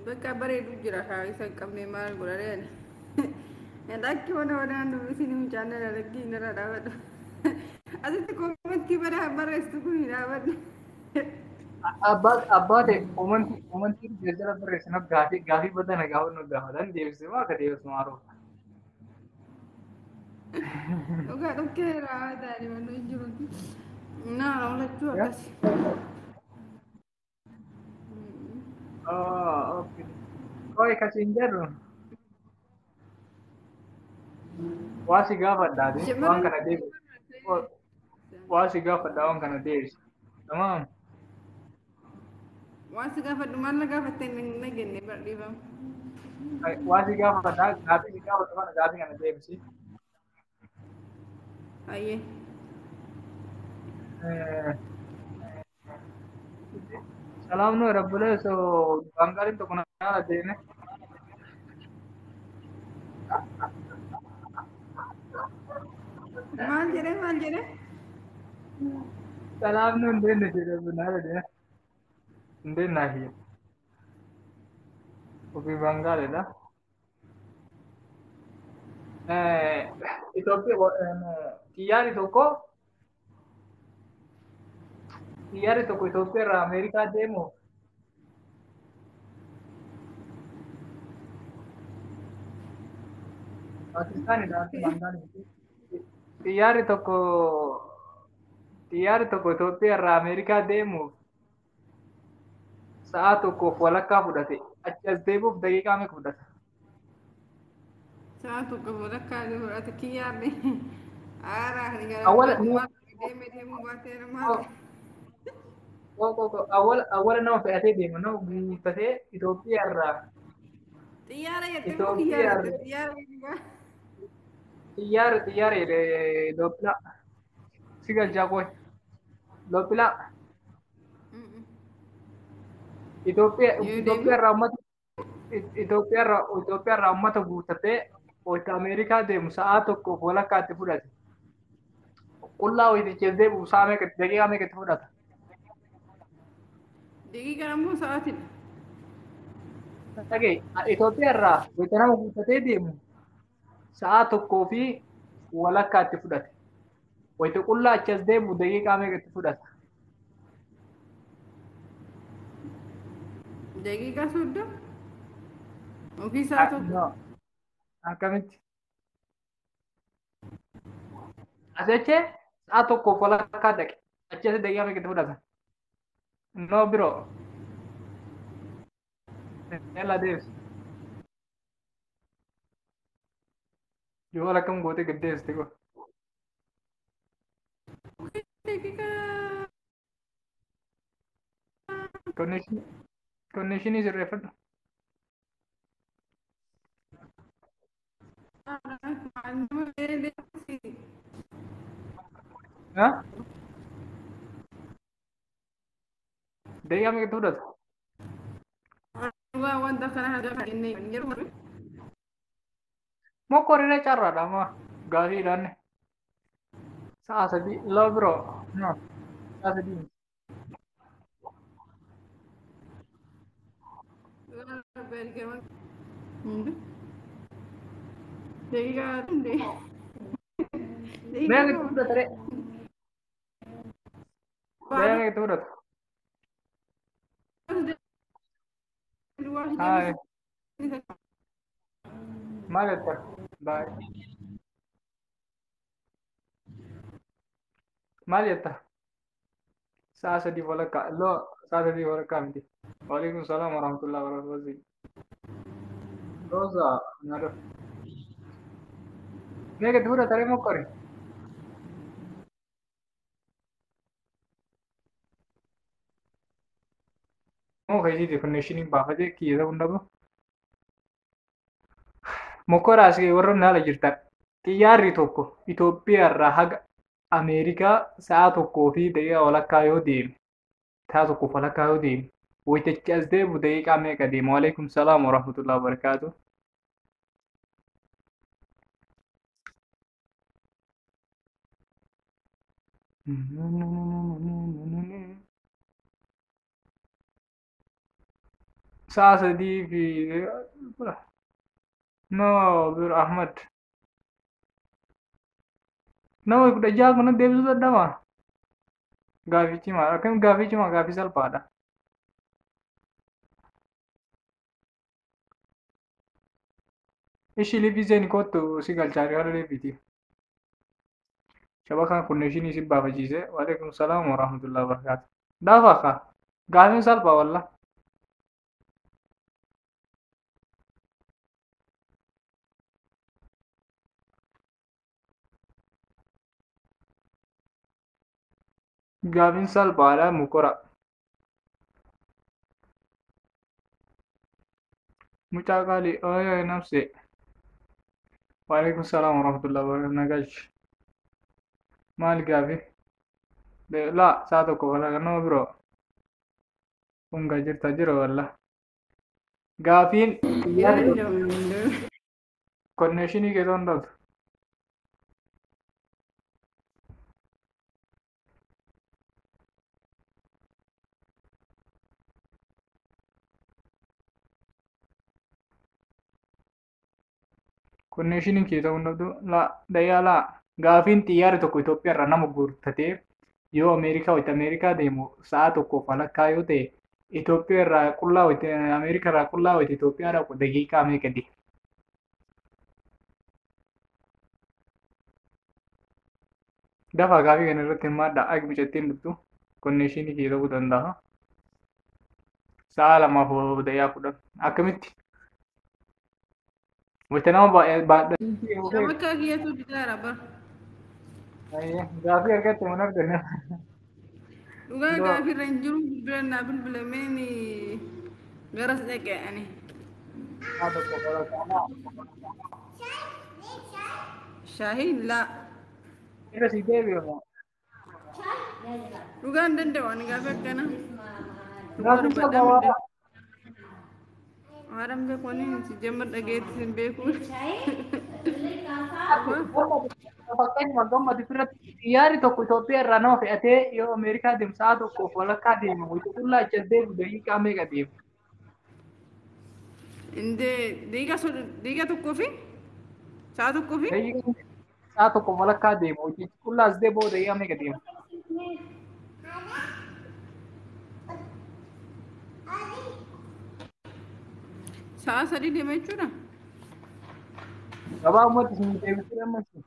bakka bareedu jira kaa isa hin qabne maal godhare ani. Lakki wana wana dubbisini mucaan na lakkii narra dhaabadhu. Asitti koomentii barreessitu kun hin dhaabadhu. Abbaa ta'e koomentii jala barreessinaaf gaafii gaafii badana gaafa nu gaafatan deebisee maa akka deebisu maaroo. Dhugaa dhukkee raawwataani wanni hin jiru. Naa lachuu akkas. Okay. Koi kasiin jedhu waa si gaafadhaati waan kana deebisi. Waa si gaafadhaa waan kana deebisi. Tamaam. Waan si gaafadhu maal na gaafattee na jenne barreeffama. Waa si gaafadhaa gaafii si gaafadhu kana gaafii kana deebisi. Ayyee. Salaam nu rabbulee so Bangaaliin tokko na deeme. Maal jedhee maal jedhee? Salaam nu hin deemne jedhee na deeme. Hin deemnaa kiyya. Ofii Bangaaliidha. Itoophiyaa xiyyaarri tokko Itoophiyaa irraa Ameerikaa deemuuf Paakistaanidha. Xiyyaarri tokko Itoophiyaa irraa Ameerikaa deemuuf sa'a tokkoof walakkaa fudhate. Achi as deebi'uuf daqiiqaa meeqa fudhata? Sa'a tokko walakkaa fudhate kiyyaarri. Aaraa Awwala deemee deemuu baatee maal. Awwala nama fe'atee deema nama guuttatee Itoophiyaa irraa Xiyyaara jettee moo kiyyaara jette? Xiyyaara jettee. Xiyyaara xiyyaara jedhe Itoophiyaa. Si galchaa qoy. Itoophiyaa Itoophiyaa irraa uummata Itoophiyaa irraa uummata guuttatee wayita Ameerikaa deemu sa'aa tokkoof walakkaatti fudhate. Qullaa wayiticha deemu sa'a meeqatti daqiiqaa meeqatti fudhata? Daqiiqaa ammoo sa'aatiidha. Dhagee Itoophiyaa irraa wayita nama guuttatee deemu sa'aa tokkoo fi walakkaatti fudhate. Wayita qullaa achas deemu daqiiqaa meeqatti fudhata? Daqiiqaa 30? Ofii sa'a tokko. Akkamitti? Asechee sa'a tokkoof walakkaa dhaqe. Achi as daqiiqaa meeqatti fudhata? No biroo. Yalla deebisi. Yoo akkam gootee gad deebiste koo. Daqiiqaa. Konnekshinii sirreeffadhu. Daqiiqaa meeqatti fudhata? Wanta kana jennee yeroo Mokorina carraadha amma gaafii ilaanne. Sa'a sadii loo biroo. No. Sa'a sadii. Daqiiqaa Meeqatti fudhata ree? Daqiiqaa meeqatti fudhata? Haay. Maal jetta? Baay. Maal jetta? Sa'a sadii walakkaa. Loo sa'a sadii walakkaa miti. Waalaikum salaam warahmatullahi wabarakatuh. Roza nyaata. Meeqatti fudhata ree mokkori? Moo keessiiti konnekshinii baafatee kiyya ta'uu hin dhabu. Mokkora asii warroonni haala jirtan. Xiyyaarri tokko Itoophiyaa irraa haga Ameerikaa sa'a tokkoo fi daqiiqaa walakkaa yoo deeme sa'a tokkoof walakkaa yoo deeme wayitachi as deemu daqiiqaa meeqa deema? Waalaikum salaam warahmatullahi wabarakaatuh. Sa'a sadii fi no bir Ahmad. Nama 16 kun deebisuu dadhabaa? Gaafii cimaa akkam gaafii cimaa gaafii salphaadha. Ishii liivii seeni kottu si galchaa haala liiviiti. Shabakaan konnekshinii si baafachiise. Waalaikum salaam warahmatullahi wabarakaatuh. Daafa kaa gaafiin salphaa walla. Gaafiin salphaadha mukora. Mucaa qaalii ooyee nafse. Waalaikum salaam warahmatullahi wabarakatuh. Nagash. Maal gaafii? Laa sa'a tokko walakkaa nama biroo. Kun jirta jira walla. Gaafiin xiyyaarri konnekshinii keessa hin dhabdu. Konnekshinii keessa hin dhabdu. Laa daqiiqaa laa. Gaafiin xiyyaarri tokko Itoophiyaa irraa nama guurtatee yoo Ameerikaa wayita Ameerikaa deemu sa'a tokkoof walakkaa yoo ta'e Itoophiyaa irraa qullaa wayita Ameerikaa irraa qullaa wayita Itoophiyaa dhaqu daqiiqaa meeqa deema? Dafaa gaafii kana irratti hirmaadhaa. Agi mucattiin dhuftu konnekshinii kee ta'uu danda'a. Sa'a 2:10 akkamitti? Wayita nama baadhee. Shabakkaa kiyyatu didaara bara. Gaafii argatte mun arganne. Dhugaa gaafii irra hin jiru bilbila naa bilbilameen garas dhaqe ani. Haa tokko bara. Shaahiin laa. Irra si deebi'amu. Dhugaa hin danda'u ani gaafii akkana. Dhugaa Gaafii dubbadhaa gabaabaa. Haadhan beeku waliin si jammar dhageetti hin beeku. Fakkeenyuma gammadu irratti xiyyaarri tokko Itoophiyaa irraa nama fe'atee yoo Ameerikaa deemu sa'a tokkoof walakkaa deemu wayita qullaa achi as deemu daqiiqaa meeqa deemu? Indee daqiiqa tokkoo fi sa'a tokkoo fi Daqiiqaa sa'a tokkoof walakkaa deemu wayita qullaa as deemu daqiiqaa meeqa deemu? Sa'a sadii deema jechuudha. Gabaabumatti isin deebisuu dandeessu.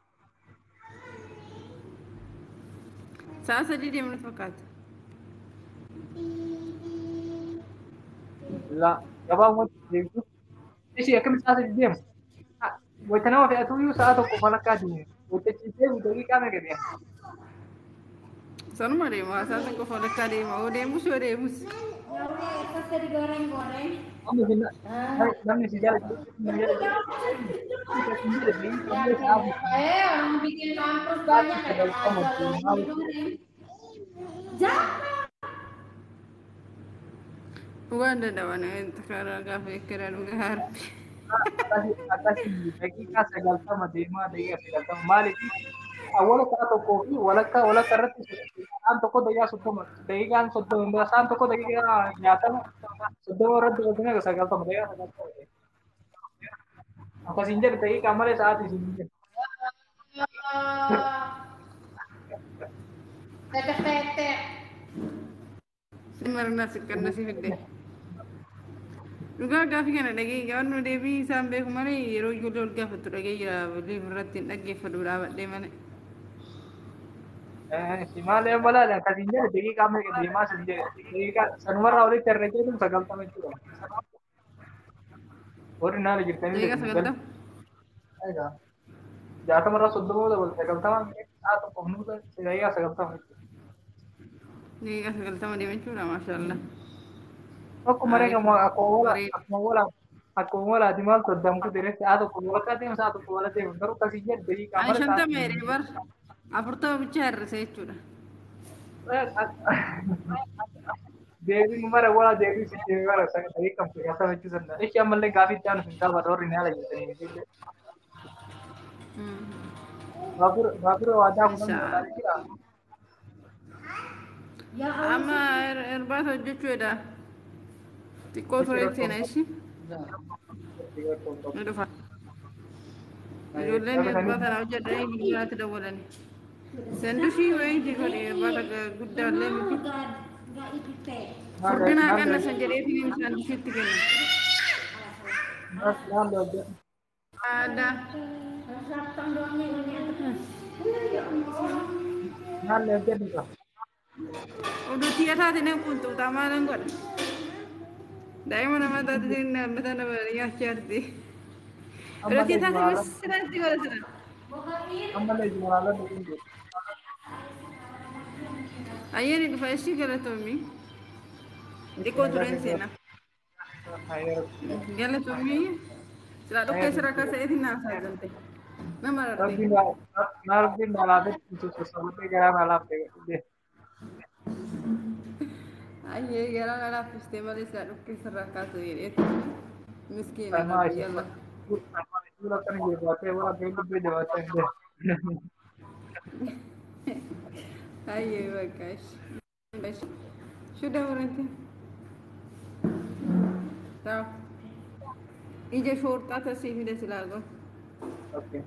Sa'a sadii deema natti fakkaata. La gabaabumatti deebisuu. Ishii akkamitti sa'a sadii deemu? Wayita nama fe'atuyyuu sa'a tokkoof walakkaa deemu. Wayita achi deemu daqiiqaa meeqa deema? Sanuma deema sa'a tokkoof walakkaa deema yoo deemus yoo deemus. Pasti digoreng-goreng. Namni si jala Eh, orang bikin kampus banyak ada aja digoreng. Jangan. Dhugaa hin danda'u ani karaa gaafa eekkaraa dhugaa harbi. Akkasii daqiiqaa 90 deemaa daqiiqaa 90 maaliif awwala sa'a tokkoo fi walakkaa walakka irratti sa'aan tokko daqiiqaa 30 daqiiqaan 30 sa'aan tokko daqiiqaa nyaatama 30 irratti dabaltanii 90 daqiiqaa 90 akkasiin jedhe daqiiqaa malee sa'aatii isin jedhe. Tetek-tetek. Simarnaa siqqannasii fidde. Dhugaa gaafii kana dhagee gaafannoo deebii isaan beeku malee yeroo ijoollee ol gaafattu dhagee jira liif irratti hin dhaggeeffatu dhaabadhee malee. Si malee balaadha akkasiin jedhe daqiiqaa meeqa deemaa sin jedhe daqiiqaa sanumarraa walitti herreegeetum 90 jechuudha. Warri naala jirtanii Daqiiqaa 90. Egaa 60rraa 30 dabalu 90 sa'a tokkoof nuusa daqiiqaa 90 jechuudha. Daqiiqaa 90 deema jechuudha maashaallah. Akkuma reega akkuma walaati maaltu addaan kutee sa'a tokko walakkaa deema sa'a tokko walakkaa deema garuu akkasii jedhe daqiiqaa Ani malee 50 jedhee bar 40 bicha hir'ise jechuudha. Deebiin mara wala deebii si deebii mara daqiiqaa 90 jechuu danda'a. Ishee ammallee gaafii itti aanu hin gaafata warri ni haala jirtanii. Baabura waadaa kunan jira. Ya Allah. Amma irbaata hojjechuudha. Xiqqoo ture seena ishii. Ni dhufa. Ijoolleen irbaata na hojjedhanii bilbilaatti dawwalani. Sanduushii wayii godhe irbaata guddaallee miti. Enggak itu teh. Furdinaa qannasan jedheetiin sandushiitti kenna. Aadaa. Sabtang doangnya ini. Ya Allah. Naallee hojjedhu. Oduu tiyya taate nan qunxuuxaa maalan godha. Daa'ima namaa taate mataa nama nyaachaa jirti. Oduu tiyya taate misirratti godha sira. Ammallee jimaalaa dhuguun jiru. Ayyaani dhufa ishii galatoomii. Xiqqoo tureen seena. Galatoomii. Silaa dhokkee sirra kaasa'eetiin naasaa galte. Nama rarree. Rabbiin na laafetti sossobadhee garaa na laaftee. Ayyee garaa na laaffistee malee silaa dhokkee sirra kaasa jedheeti. Miskiina rabbi yalla. Suura akkana jabaatee waan akka lubbee jabaatee hin deemu. Ayyee bakka ishi. Shuda horanti. Taa'u. Ija shoorxaa tasii fide silaa gon. Okay.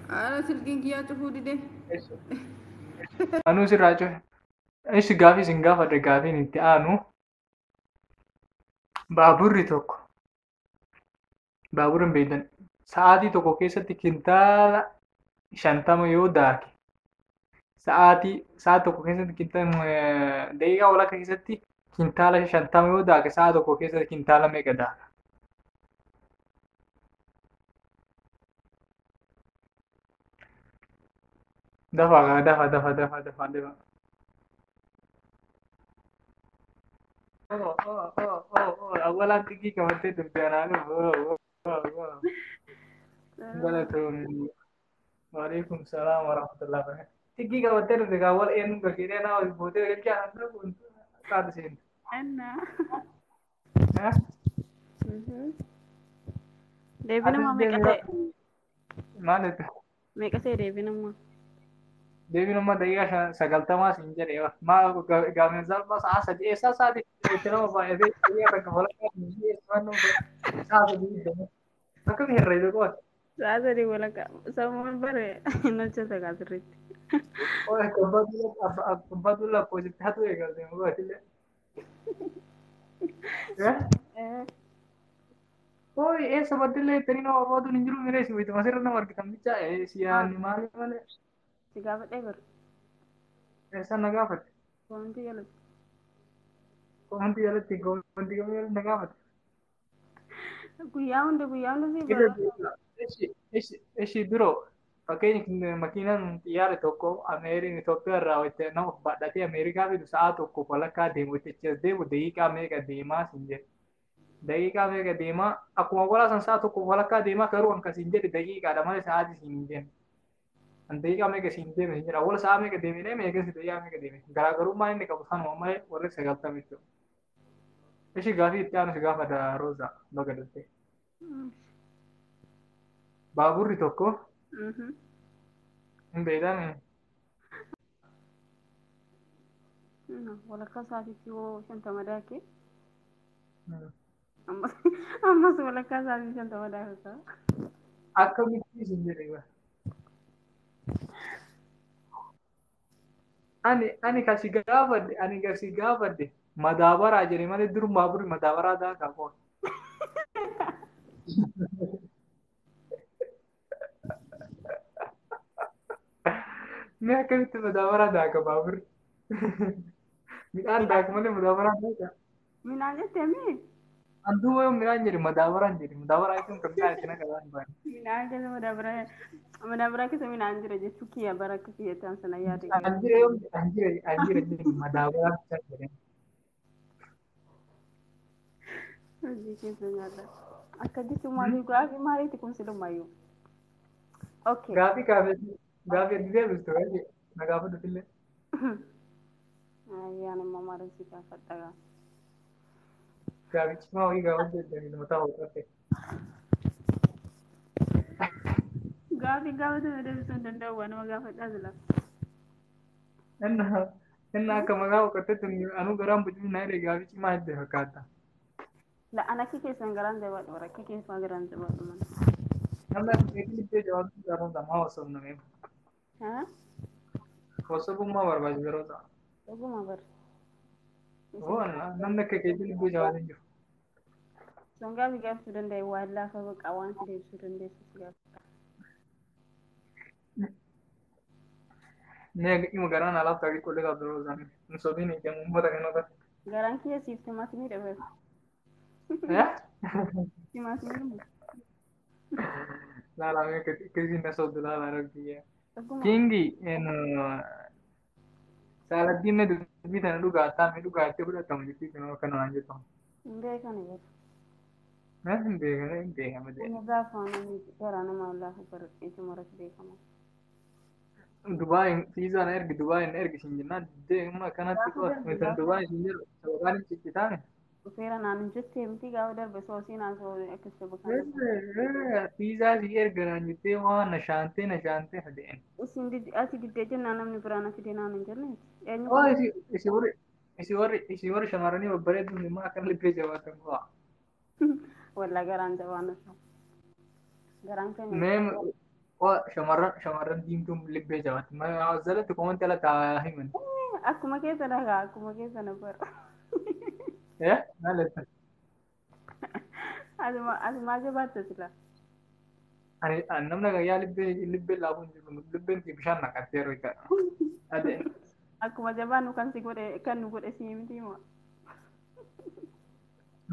Haala silkiin kiyyaa cufuu dide. Anuu sirraa cufe. Ishi gaafii isin gaafadhe gaafiin itti aanu baaburri tokko baabura hin beektan sa'aatii tokko keessatti kintaala 50 yoo daake sa'aatii sa'a tokko keessatti kintaala daqiiqaa walakkaa keessatti kintaala 50 yoo daake sa'a tokko keessatti kintaala meeqa daaka? Dafa dafa dafa dafa dafa dafa. Oh oh oh oh oh awwalaan xiqqii qabattee turte anaanuuf oh oh oh. Galatoomii. Waalaikum salaam warahmatullahi wabarakatuh. Xiqqii qabattee turte kaa wal eenyu galchitee naa ol fuutee galchaa hanga kun taatu seente. Anna. Eh? Deebiin Atis ammaa meeqa deebii ta'e? maal jette? Meeqa ta'e deebiin ammaa? Deebiin amma daqiiqaa 90 siin jedhe maa gaameen salphaa sa'a 3 eessaa sa'aatii itti nama baay'atee daqiiqaa takka walakkaa sa'a 3 iddoo akkami herreega qo'ate. Sa'a 3 walakkaa sammuun bare hin hojjeta kaa sirriitti. Abbaa dulla lakkoofsitti hatu eegalte mogaatillee. Oi eessa baddillee ittanii nama barbaaduun hin jiru miree si wayituma asirra nama argitan bicha si yaadni maali malee Si gaafadhee bara. eessaan na gaafatte. Koomentii jalatti. Koomentii jalatti koomentii kamii jalatti na gaafatte. Guyyaa hunda guyyaa hunda si bara. Ishi biroo fakkeenya makiinaan xiyyaara tokko Ameeriin Itoophiyaa irraa wayita nama baadhatee Ameerikaa fidu sa'a tokko walakkaa deemu achi as deemu daqiiqaa meeqa deemaa siin jedhe. Daqiiqaa meeqa deemaa akkuma walaa san sa'a tokko walakkaa deemaa garuu kan siin jedhe daqiiqaadha malee sa'aatii siin hin jenne. An daqiiqaa meeqa siin deeme siin jedha awwala sa'a meeqa deeme deeme eegas daqiiqaa meeqa deeme garaagarummaa inni qabu sanuma malee warri 90 jechuudha. Ishi gaafii itti aanu si gaafata Roozaa baga dhuftee. Baaburri tokko hin beekame. Walakkaa sa'aatiitti hoo 50 daakee. Ammas walakkaa sa'aatii 50 daakee. Akkamitti isin jedhe bara. Ani kasi gaafadhe ani kasi gaafadhe madaabaraa jedhe malee dur baaburri madaabaraa daakaa qofa. Mee akkamitti madaabaraa daaka baaburri? Midhaan daaka malee madaabaraa daaka. Midhaan jettee mii? An duuba yoo midhaan jedhe madaabaraan jedhe madaabaraa jechuun kan midhaan itti naqatan baay'ee. Midhaan keessa madaabaraa keessa midhaan jira jechuu kiyya bara akka kiyya ta'an sana yaade. An jira yoo an jira an jira jedhe madaabaraa bishaan jedhe. Hojii keessa nyaata. Akka jechuun maaliif gaafii maaliitti kun silumayyuu? Okay. Gaafii gaafii gaafii adii deebistu gaafii na gaafadhu fillee. Ayyaan immoo maaliif si gaafadha gaa? Gaafii cimaa wayii gaafadhu jedhanii mataa hooqatte. Gaafii gaafatame deebisuu hin danda'u waan nama gaafadhaa sila. Inna akka mataa hooqattetti anuu garaan bucuu na jedhe gaafii cimaa hedduu fakkaata. La ana akka keessan garaan jabaadhu bara akka keessan garaan jabaadhu mana. Namni akka keetii libbee jabaatu garoota maa osoo namee. Haa? Osoo barbaachisu garoota. Dhuguma bara. Oo namni akka keetii libbee jabaatu hin jiru. Sun gaafii gaafachuu danda'e waan laafa baqa waan si deebisuu dandeessu si gaafata. Mee dhima garaan alaaf taagii qollee qabdu roozaan hin sobiin hiikamu uummata kanarra. Garaan kiyya siif timaatimii dhabeera. Timaatimii dhuma. Laala mee akkasiin na sobdu laala rabbi. Dhuguma. Kingi saaladdiin mee dubbii tana dhugaataa mee dhugaattee fudhatamu jechuun kan akka naan jettu. Hin beekani bara. Hin beekame hin beekame jedhe. Inni gaafa namni garaa namaa laafu bara ijuma irratti beekama. Dubaay fiizaa na ergi Dubaay na ergi siin jennaan deema kanatti Gaafa darbe qofa gaafa Dubaay siin jedhu sababaan hin ciccitaane. Dhufeera naan hin jettee miti gaafa darbe soosii naan soo akkas shabakaan. Fiizaa si erga naan jettee waan na shaantee na shaantee fedheen. Isin ati diddee jennaan namni biraa na fide naan hin jenne. Eenyu Oo kun? isi warri isi warri isi warri shamarranii babbareeduun immoo akkana libbee jabaatan qofa. Wallaa garaan jabaan osoo. Garaan keenya. Mee oo shamarran diimtuun libbee jabaatti. Jalatti komantii ala taa'aa himan. Akkuma keessa dhagaa akkuma keessa na bara. Maal jettan? Asumaa jabaatta sila. Ani namni gayyaa libbee laafuun jiru libbeen bishaan naqattee yeroo itti adeen. Akkuma jabaannu kan si godhe kan nu godhe si miti moo.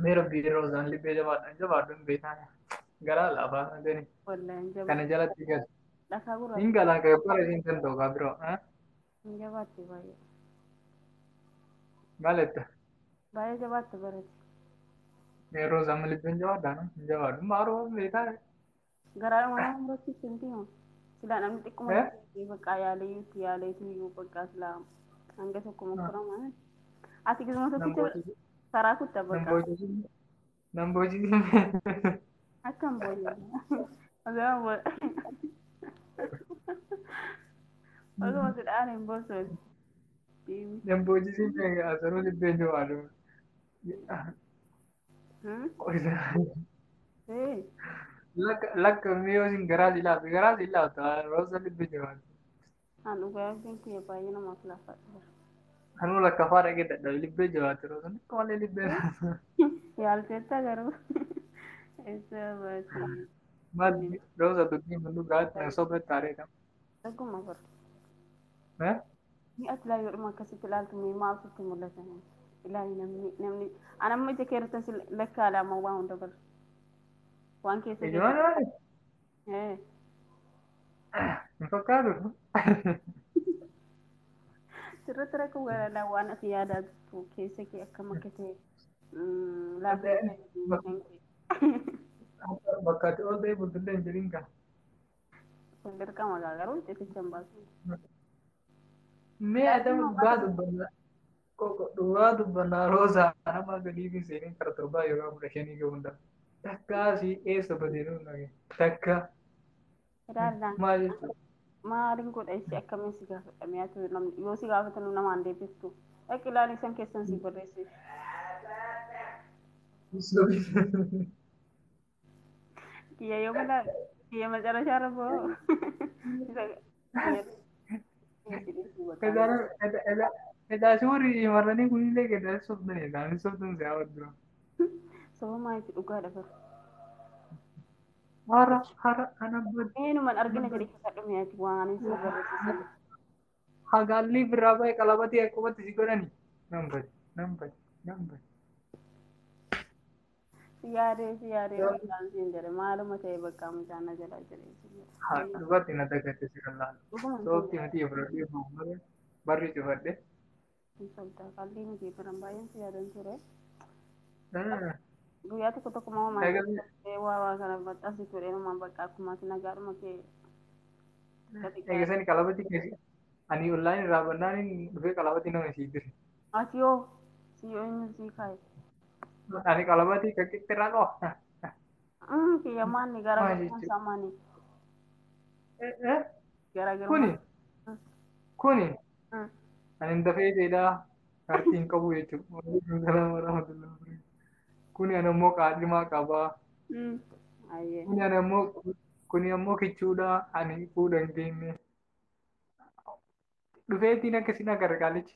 Mee rabbi yeroo isaan libbee jabaadhaan jabaadhu hin beekan. Garaa laafaa adeen. Wallaahi Kana jabaadhu. jalatti gal. Dhakaa gurraacha. Hin galaan kan bara isiin danda'u kaa biroo. Hin jabaatte baay'ee. Maal jetta? Baay'ee jabaatte barate. Yeroo zaman libbeen jabaadhaa no? Hin jabaadhu. Maaroo beekaa. Garaadhuma nama murachiisu hin himu. Silaa namni xiqquma bakka yaaleeyyuutti yaaleetu iyyuu bakka silaa hanga tokko mokkorama. Ati gisuma tokkicha karaa kutta bakka. Nan boojisiin. Akkam booyyee. Osuma sidhaan hin boossu. Nan boojisiin asirra libbeen jabaadhu. Lakka mi'oo isin garaa si laafte garaa si laafta rosa libbeen jabaadhu. An dhugaa kiyya baay'ee namaaf laafadha. Anuu lakka afaan dhaqee dadhabe libbee jabaate rosa akka malee libbee laafta. Yaalteetta garuu. Eessa baate. Maal rosa dubbii mannu gaatti sobe taaree kam. Dhuguma bara. Mi'a ati yoodhuma akkasitti ilaaltu mee maal sitti mul'ata? Ilaali namni an amma ija kee irratti lakkaa'ala amma waan hunda bara. Waan keessa Ijoolleen maali? Hin fakkaatu. Sirriitti rakkoo garaa waan ati yaadaa jirtu keessa kee akkam akka ta'e laafee Bakka ati ol ta'e bultullee hin jirin kaa. Kun dirqama gaa garuu icciiticha hin baasu. Mee adama dhugaa dubbannaa. Dhugaa dubbannaa Roozaa nama gadii fi seeneen kara torbaa yeroo 15 ga'u hunda. Takka asii eessa badee nage. Takka. Ilaallaan. Maal jechuudha? Maaliin godha ishee akkamiin si gaafadha? Mi'aatu namni yoo si gaafatan namaan deebiftu. Dhaqi ilaalii san keessan si barreessi. Kiyya yoo mala kiyya macarashaa irra boo. Edaa suurri marranii kunillee edaa sobdan edaa sobdan si hawa dura. Soba maalitti dhugaadha bara. Hara hara ana bad. Eenyumaan argina jedhee kakadhu mi'aati waan si barreessisan. Hagaalli biraa baay'ee qalabatii akkumatti si godhani. Nan badi nan badi nan badi. Si yaadee si yaadee mucaan siin jedhe maaluma ta'e bakka mucaan na jalaa jedhee si jedhe. Haa dhugatti na dagatte si kallaan. Soofti miti fudhadhee malee barri cufadhe. Hin sobdaa qalbii miti biran baay'een si yaadan ture. Guyyaa tokko tokko mama maal waa waa kana maxxansi ture numaan bakka akkuma ati nagaadhuma kee. Eegasani qalabatii keessi ani online irraa bannaan dhufee qalabatii nama sii dire. Ati yoo si yoo eenyu sii kaaye. Ani qalabatii kan qixxirraa qaba. Kiyya maanni garaagarummaan isaa maani? Garaagarummaan. Kuni kuni ani dafee jedhaa kaartii hin qabu jechuudha. Kuni ani ammoo qaadhimaa qabaa. Kuni ani ammoo kuni ammoo kichuudha ani fuudha hin geenye. Dhufeetiin akkasiin agarra qaalichi.